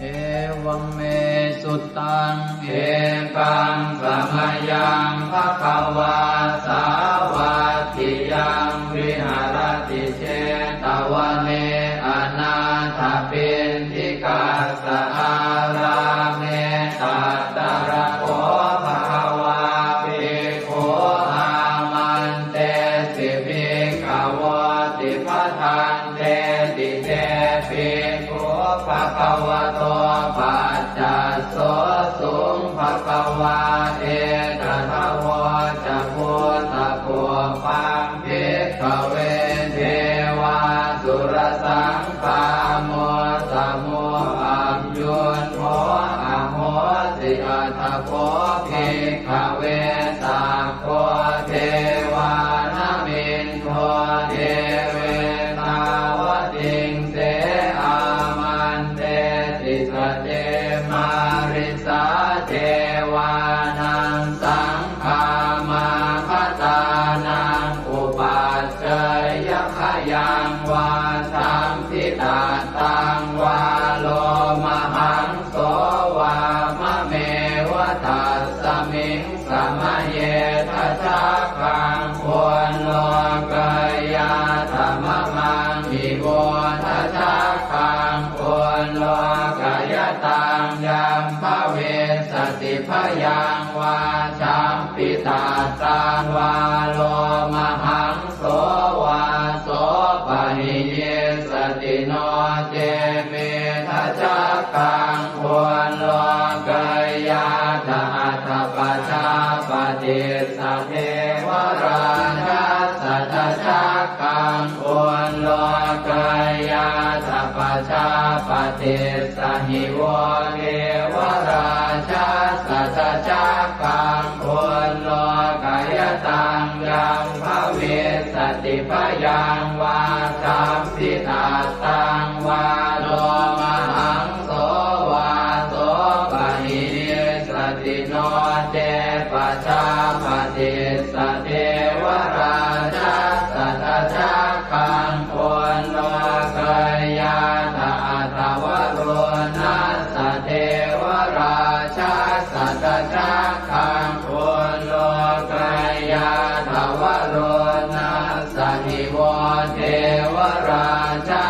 Evaṃ me sutaṃ. Ekaṃ samayaṃ bhagavā sāvatthiyaṃ viharati jetavane anāthapiṇḍikassa ārāme. Tatra kho bhagavā bhikkhū āmantesi bhikkhavoti. Bhadanteti te bhikkhū bhagavato paccassosuṃ. Bhagavā etadavoca. Bhūtapubbaṃ bhikkhave devāsurasaṅ gāmo samo aññuñho ahosi. Atha kho bhikkhave sakko devānamindo devetāvatiṃse āmantesi. Sace mārisā devānaṃ saṅ gāmāgatānaṃ upaccayya khayaṃ vā sambhitattaṃ vā lomahaṃso vā mameva tassa Miṃ samaye dajaggaṃ ullokayātha mamaṃ hi vo dajaggaṃ ullokayataṃ yaṃ bhavissati bhayaṃ vā champittattaṃ vā lomahaṃso vā sopahiyissati no ce me dajaggaṃ ullokayātha atha pajāpatissa devarājassa dajaggaṃ ullokayātha pajāpatissa hi vo devarājassa dajaggaṃ ullokayataṃ yaṃ bhavissati bhayaṃ vā champittattaṃ vā lomahaṃso vā sopahiyissati no ce pajāpatissa devarājassa dajaggaṃ ullokayātha atha varuṇassa devarājassa dajaggaṃ ullokayātha varuṇassa hi vo devarājassa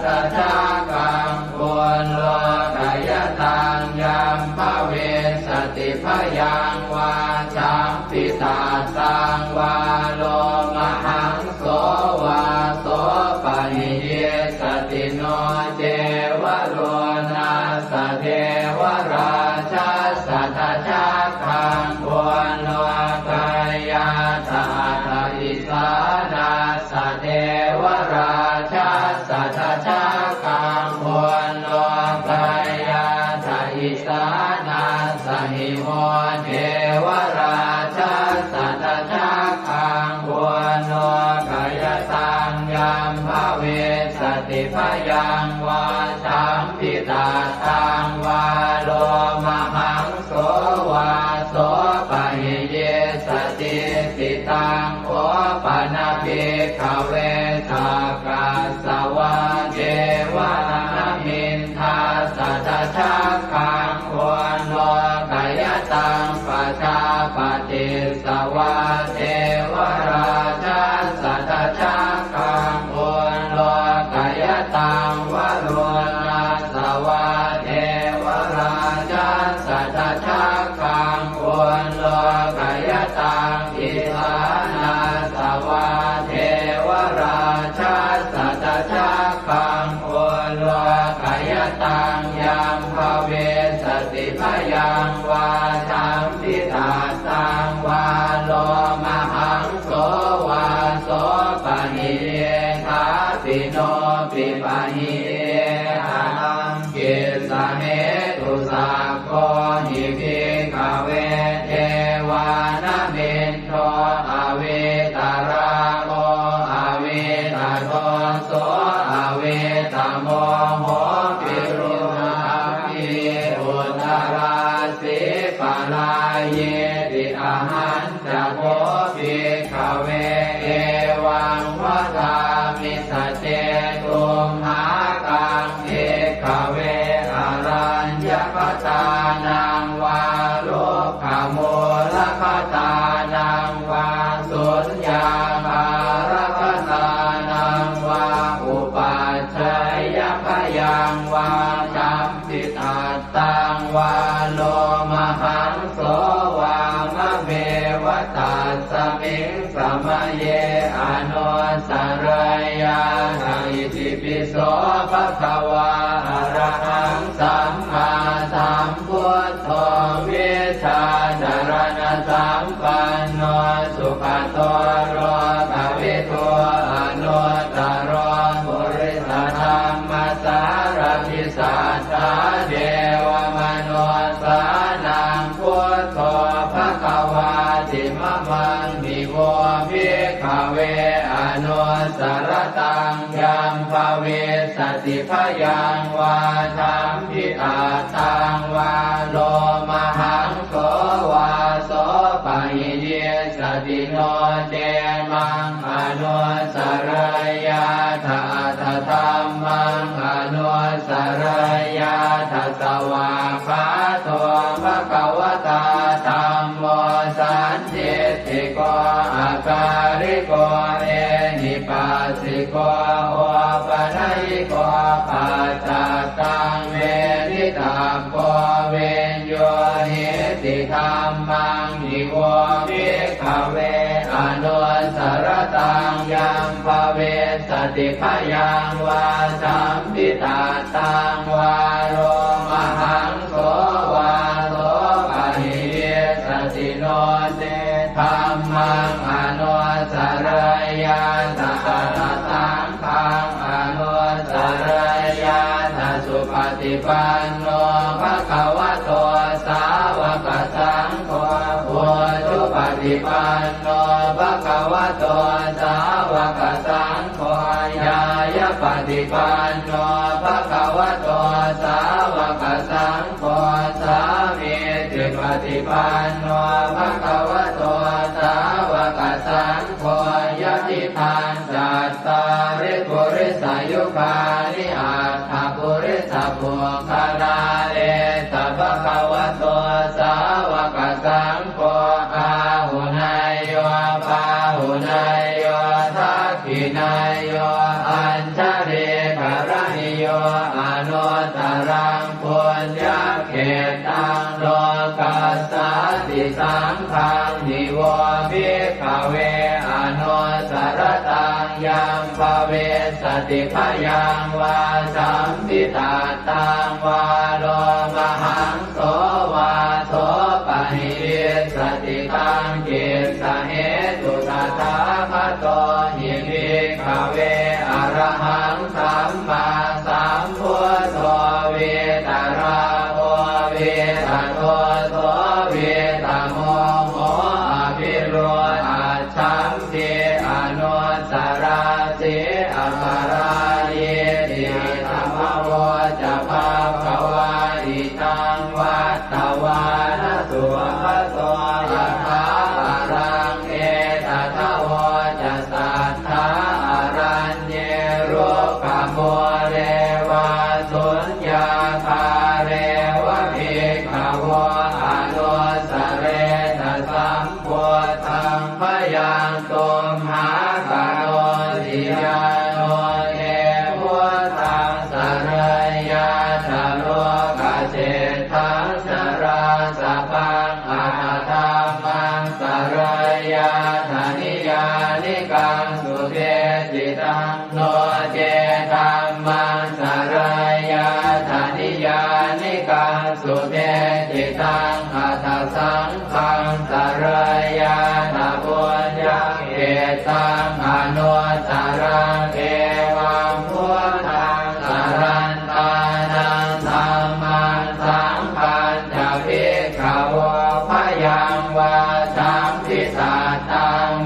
dajaggaṃ ullokayataṃ yaṃ bhavissati bhayaṃ vā champittattaṃ vā lomahaṃso vā sopahiyissati no ce varuṇassa devarājassa dajaggaṃ ullokayātha atha isānassa devarājassa dajaggaṃ ullokayātha isānassa hi vo devarājassa dajaggaṃ ullokayataṃ yaṃ bhavissati bhayaṃ vā champittattaṃ vā lomahaṃso vā sopahiyissati. Taṃ kho pana bhikkhave sakkas savā devanāmiṃ dassa dajaggaṃ ullokayataṃ pajāpatissa vā devarājassa dajaggaṃ ullokayataṃ varuṇassa vā devarājassa dajaggaṃ ullokayataṃ isānassa vā devarājassa dajaggaṃ ullokayataṃ yaṃ bhavissati bhayaṃ vā champittattaṃ vā lomahaṃso vā sopahiyye thāpi no pipahiye haraṃ. Kissa hetu sakko hi bhikkhave devānamindo avītarāgo avītadoso avītamoho virūḷhakī uttarāsī parāyīti. Ahañ ca kho bhikkhave evaṃ vadāmi: sace tumhākaṃ bhikkhave araññakatānaṃ vā rukkhamūlakatānaṃ vā suññāgārakatānaṃ vā upajjhāyabhayaṃ vā champittattaṃ vā lomahaṃso vā mameva tasmiṃ samaye anussarayyātha. Itipi so bhagavā arahaṃ sammāsambuddho vijjācaraṇasampanno sugato lokavidū anuttaro purisadammasārathi satthā devamanussānaṃ buddho bhagavāti. Mamaṃ hi vo bhikkhave anussarattaṃ yaṃ bhavissati bhayaṃ vā champittattaṃ vā lomahaṃso vā sopahiyissati no ce maṃ anussarayyātha atha dhammaṃ anussarayyātha. Svākkhāto bhagavatā dham sandiṭṭhiko akāliko ehipassiko opanayiko paccattaṃ veditabbo viññūhīti. Dhammaṃ hi vo bhikkhave anussaraṃ yaṃ bhavissati bhayaṃ vā sampittaṃ vā lomahaṃ so vā so pahīyissati no ce dhammaṃ anussarayyātha atha saṅghaṃ anussarayyātha. Supaṭipanno bhagavato sāvakasaṅgho, ujupaṭipanno bhagavato sāvakasaṅgho, ñāyapaṭipanno bhagavato sāvakasaṅgho, sāmīcipaṭipanno bhagavato sāvakasaṅgho, yadidaṃ cattāri purisayugāni aṭṭha purisapuggalā, esa bhagavato sāvakasaṅgho, āhuneyyo pāhuneyyo dakkhiṇeyyo añjalikaraṇīyo anuttaraṃ puññakkhettaṃ lokassāti. Saṅghaṃ hi vo bhikkhave anussaraṃ yaṃ bhavissati bhayaṃ vā sampittaṃ vā lomahaṃso vā so pahīyissati. Taṃ kissa hetu tathāgato hi bhikkhave arahaṃ sammāsambuddho vītarāgo vītadoso vītamoho abhirūḷhaccham ti anussarati aparājīti. Idamavoca bhagavā. Idaṃ vattavāna sugato yathābalaṃ etadavoca satthā araññe rukkhamūle vā suññāgāre va bhikkhavo anussaretha sam buddhaṃ bhayaṃ tumhākarosi. Yāno te buddhaṃ sarayyātha lokaseṭṭhaṃ narāsabhaṃ atha dhammaṃ sarayyātha niyyānikaṃ sudesitaṃ, no ce dhammaṃ sarayyātha niyyānikaṃ sudesitaṃ, atha saṅghaṃ sarayyātha puññakkhettaṃ anuttaraṃ. Evaṃ buddhaṃ sarantānaṃ dhammaṃ saṅghañca bhikkhavo bhayaṃ vā sampittaṃ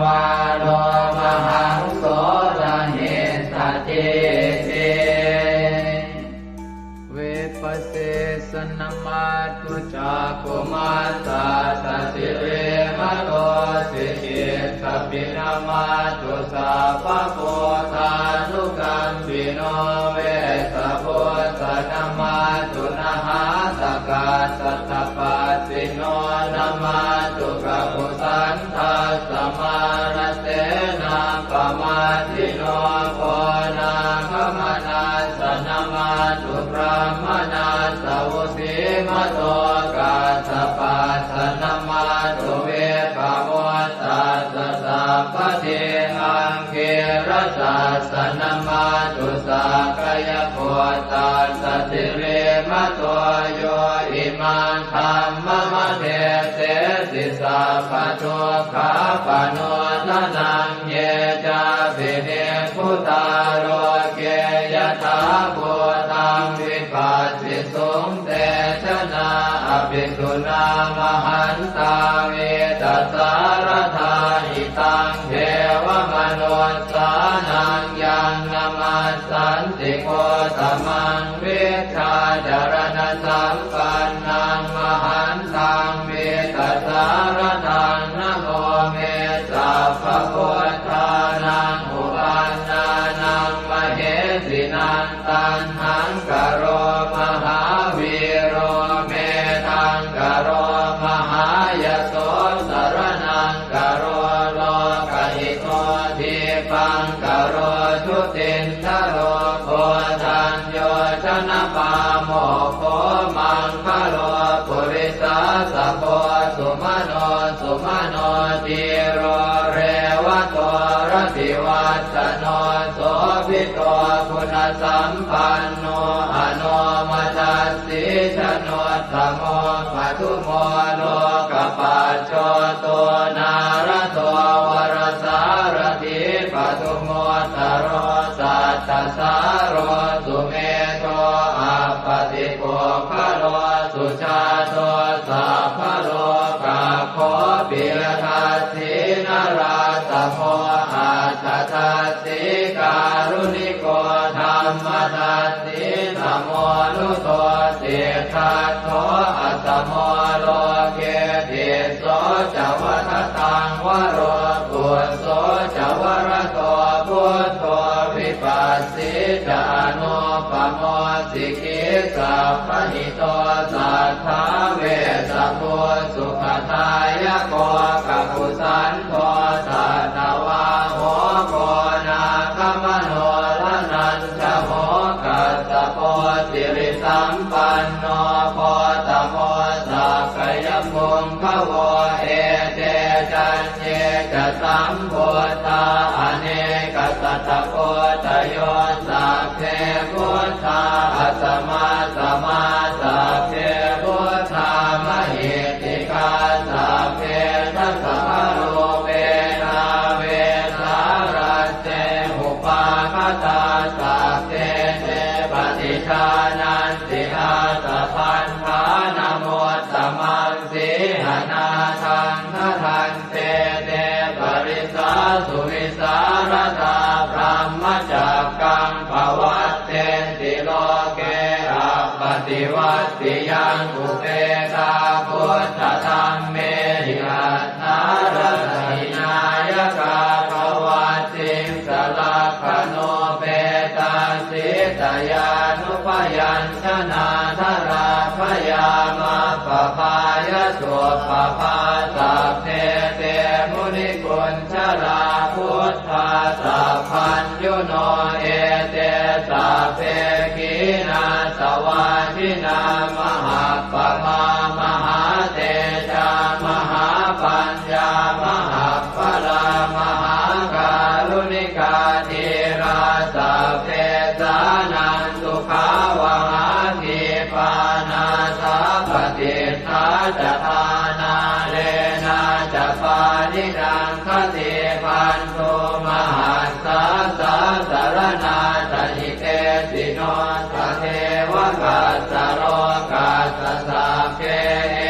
vā lomahaṃso na hissati. Vipassissa namatthu cakkhumantassa sirīmato, sikhissapi namatthu sabbabuddhānukampino, vessabhussa namatthu nhātakassa tapassino, namatthu kakusandhassa mārasenappamaddino, konāgamanassa namatthu brāhmaṇassa vusīmato, kassapassa namatthu vippamuttassa sabbadhi, aṅgīrasassa namatthu sakyaputtassa sirīmato, yo imaṃ dhammamādesesi sabbadukkhāpanūdanaṃ. Ye cāpi nibbutā loke yathābhūtaṃ vipassisuṃ, te janā apisuṇā mahantā vītasāradā. Idaṃ devamanussānaṃ yaṃ namassanti Gotamaṃ, vijjācaraṇasampannaṃ mahantaṃ vītasāradaṃ. Namo me sabbabuddhānaṃ uppannānaṃ mahesinaṃ, taṇhaṅkaro mahāvīro medhaṅkaro mahāyaso, sumano dhīro revato rativassano sobhito guṇasampanno anomadassī januttamo padumo lokapajjoto nārado varasārathī padumu ttaro sattasāro sumedho appatipuggalo sujāto sabbalokaggo piyadassī narattamo atthadassī kāruṇiko dhammadassī tamonudo siddhattho asamo loke tisso ca vadataṃ varo phusso ca varato buddho vipassī ca anūpamo sikhī sabbahito satthā vessabhū sukhadāyako kakusandho satthavāho koṇāgamano dhananjavo kassapo sirisampanno gotamo sakyapuṅgavo ete caññe ca sambuddhā anekasatakoṭayo sabbe buddhā asamasamā sabbe buddhā mahiddhikā sabbe dasabalūpena vesālā te upāgatā sabbe te paṭijānanti ātappamāṇamuttamaṃ sīhanāthaṃ bhaddante te parisāsu vivhāratā brahmacakkaṃ pavattenti loke appaṭivattiyaṃ upetā buddhadhammehi atthārasahināyakā pavatsiṃsa lakkhaṇūpetā sītyānubyañjanādharā bhayaṃ appabhāya suppabhā sabbe te munikuñjarā buddhā sabbaññuno ete sabbe khīṇāsavā jinā mahāppamā mahātejā mahāpaññā mahappalā mahākāruṇikā dhīrā sabbesānaṃ sukhāvahā khīpā nāthapaṭiṭṭhā ca dhānālena ca pāṇinaṃ khaṇībhantū mahassā sāsaraṇā ca hitesino tatheva kassa lokassa sabbe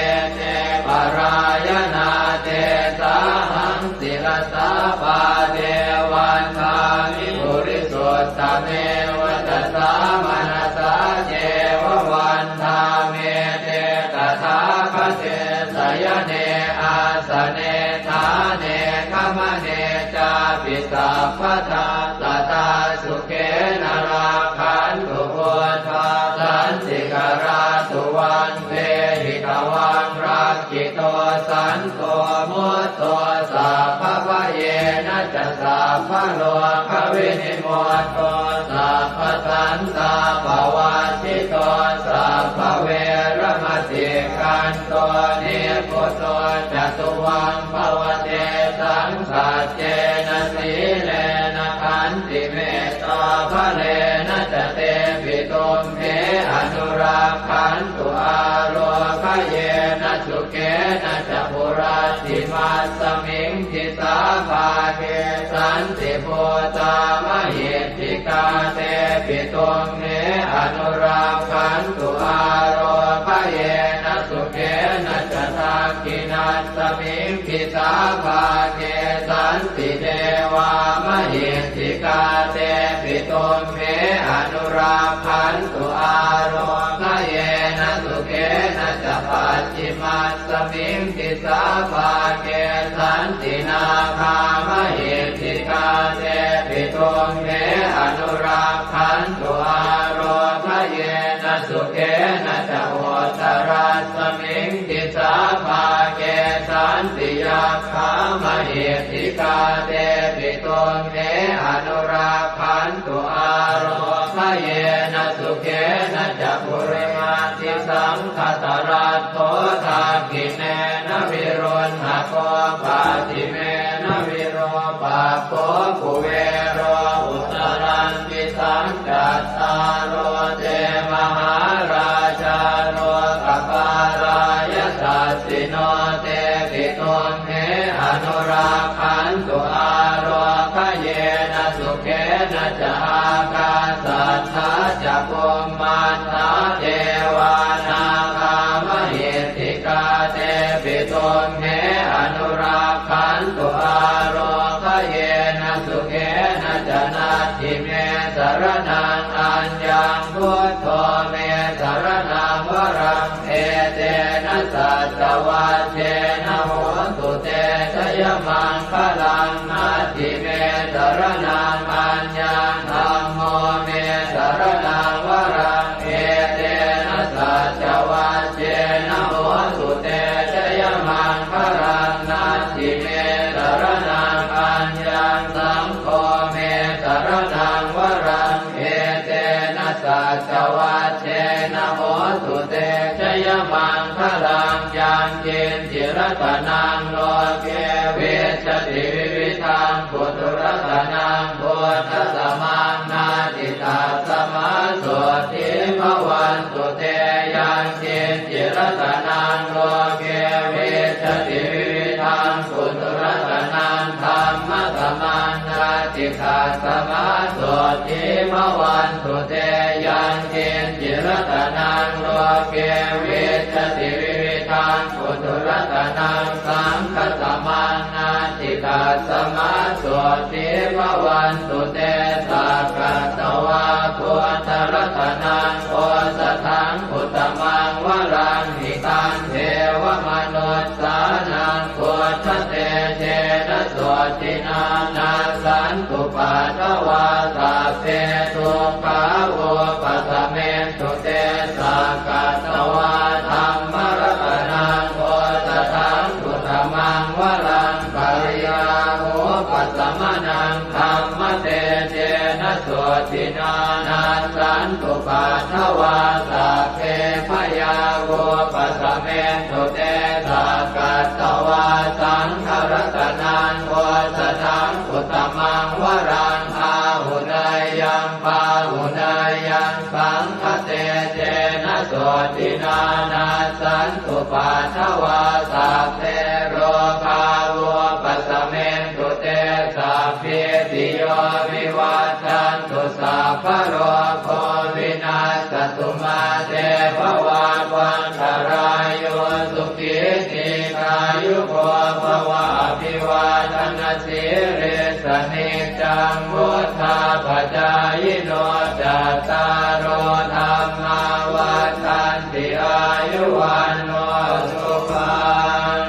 ete parāyanā tesāhaṃ sirasā pāde vandāmi purisuttame vacasā manasā ceva vandāmete tathāgate sayane āsane ṭhāne gamane cāpi sabbadā sadā sukhena rakkhantu buddhā santikarā tuvaṃ dehi tvaṃ rakkhito santo mutto sabbabhayena ca sabbarogavinimutto sabbasantāpavajjito sabbaveramatikkanto nibbuto ca tuvaṃ bhava tesaṃ saccena sīlena khantimettābalena ca tepi tumhe anurakkhantu ārogyena sukhena ca hurattimasmiṃ disābhāge santibhūtā mahiddhikā tepi tumhe anurakkhantu ārogyena sukhena ca dakkhiṇasmiṃ disābhāge santi devā mahiddhikā tepi tumhe anurakkhantu ārogyena sukhena ca pacchimasmiṃ disābhāge santi nāgā mahiddhikā tepi tumhe anurakkhantu ārogyena sukhena ca uttarasmiṃ disābhāge santi yakkhā mahiddhikā tepi tumhe anurakkhantu ārogyena yena sukhena ca purimaṃ. Disaṃ dhataraṭṭho dakkhiṇena viruḷhako pacchimena virūpakkho kuvero uttaraṃ disaṃ. Cattāro te mahārājā lokapālā yasassino tepi tumhe anurakkhantu ālokayena sukhena ca. Ākāsaṭṭhā ca bhummaṭṭhā devā nāgā mahiddhikā tepi tumhe anurakkhantu ālokayena sukhena ca. Natthi me saraṇaṃ aññaṃ, buddho me saraṇaṃ varaṃ, etena saccavajjena hotu te jayamaṅgalaṃ. Natthi me saraṇaṃ aññaṃ, dhammo me saraṇaṃ varaṃ, etena saccavajjena hotu te jayamaṅgalaṃ. Natthi me saraṇaṃ aññaṃ, saṅgho me saraṇaṃ varaṃ, etena saccavajjena hotu te jayamaṅgalaṃ. Yaṅkiñci ratanaṃ loke vijjati vividhaṃ puthu, ratanaṃ buddhasamaṃ natthi, tasmā sotthī bhavantu te. Yaṅkiñci ratanaṃ loke vijjati vividhaṃ puthu, ratanaṃ dhammasamaṃ natthi, tasmā sotthī bhavantu te. Yaṅkiñci ratanaṃ loke vijjati vividhaṃ puthu, ratanaṃ saṅghasamaṃ natthi, tasmā sotthī bhavantu te. Sakkatvā buddharatanaṃ osathaṃ uttamaṃ varaṃ, hitaṃ devamanussānaṃ buddhatejena sotthinā, nassantupaddavā sabbe dukkhā vūpasamentu te. Sakkatvā dhammaratanaṃ osathaṃ uttamaṃ varaṃ, pariḷāhūpasamanaṃ dhammatejena sotthinā, nassantupaddavā sabbe bhayā vūpasamentu te. Sakkatvā saṅgharatanaṃ osathaṃ uttamaṃ varaṃ, āhuneyyaṃ pāhuneyyaṃ saṅghatejena sotthinā, nassantupaddavā sabbe rogā vūpasamentu te. Sabbītiyo vivajjantu, sabbarogo vinassatu, mā te bhavatvantarāyo, sukhī dīghāyuko bhava. Abhivādanasīlissa niccaṃ vuḍḍhāpacāyino, cattāro dhammā vaḍḍhanti, āyu vaṇṇo sukhaṃ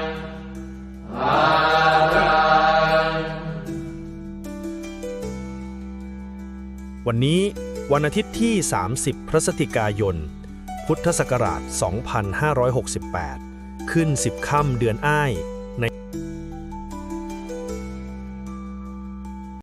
balaṃ. วันนี้วันอาทิตย์ที่ สามสิบ พฤศจิกายน พุทธศักราช สองพันห้าร้อยหกสิบแปด ขึ้น สิบ ค่ำเดือนอ้าย ใน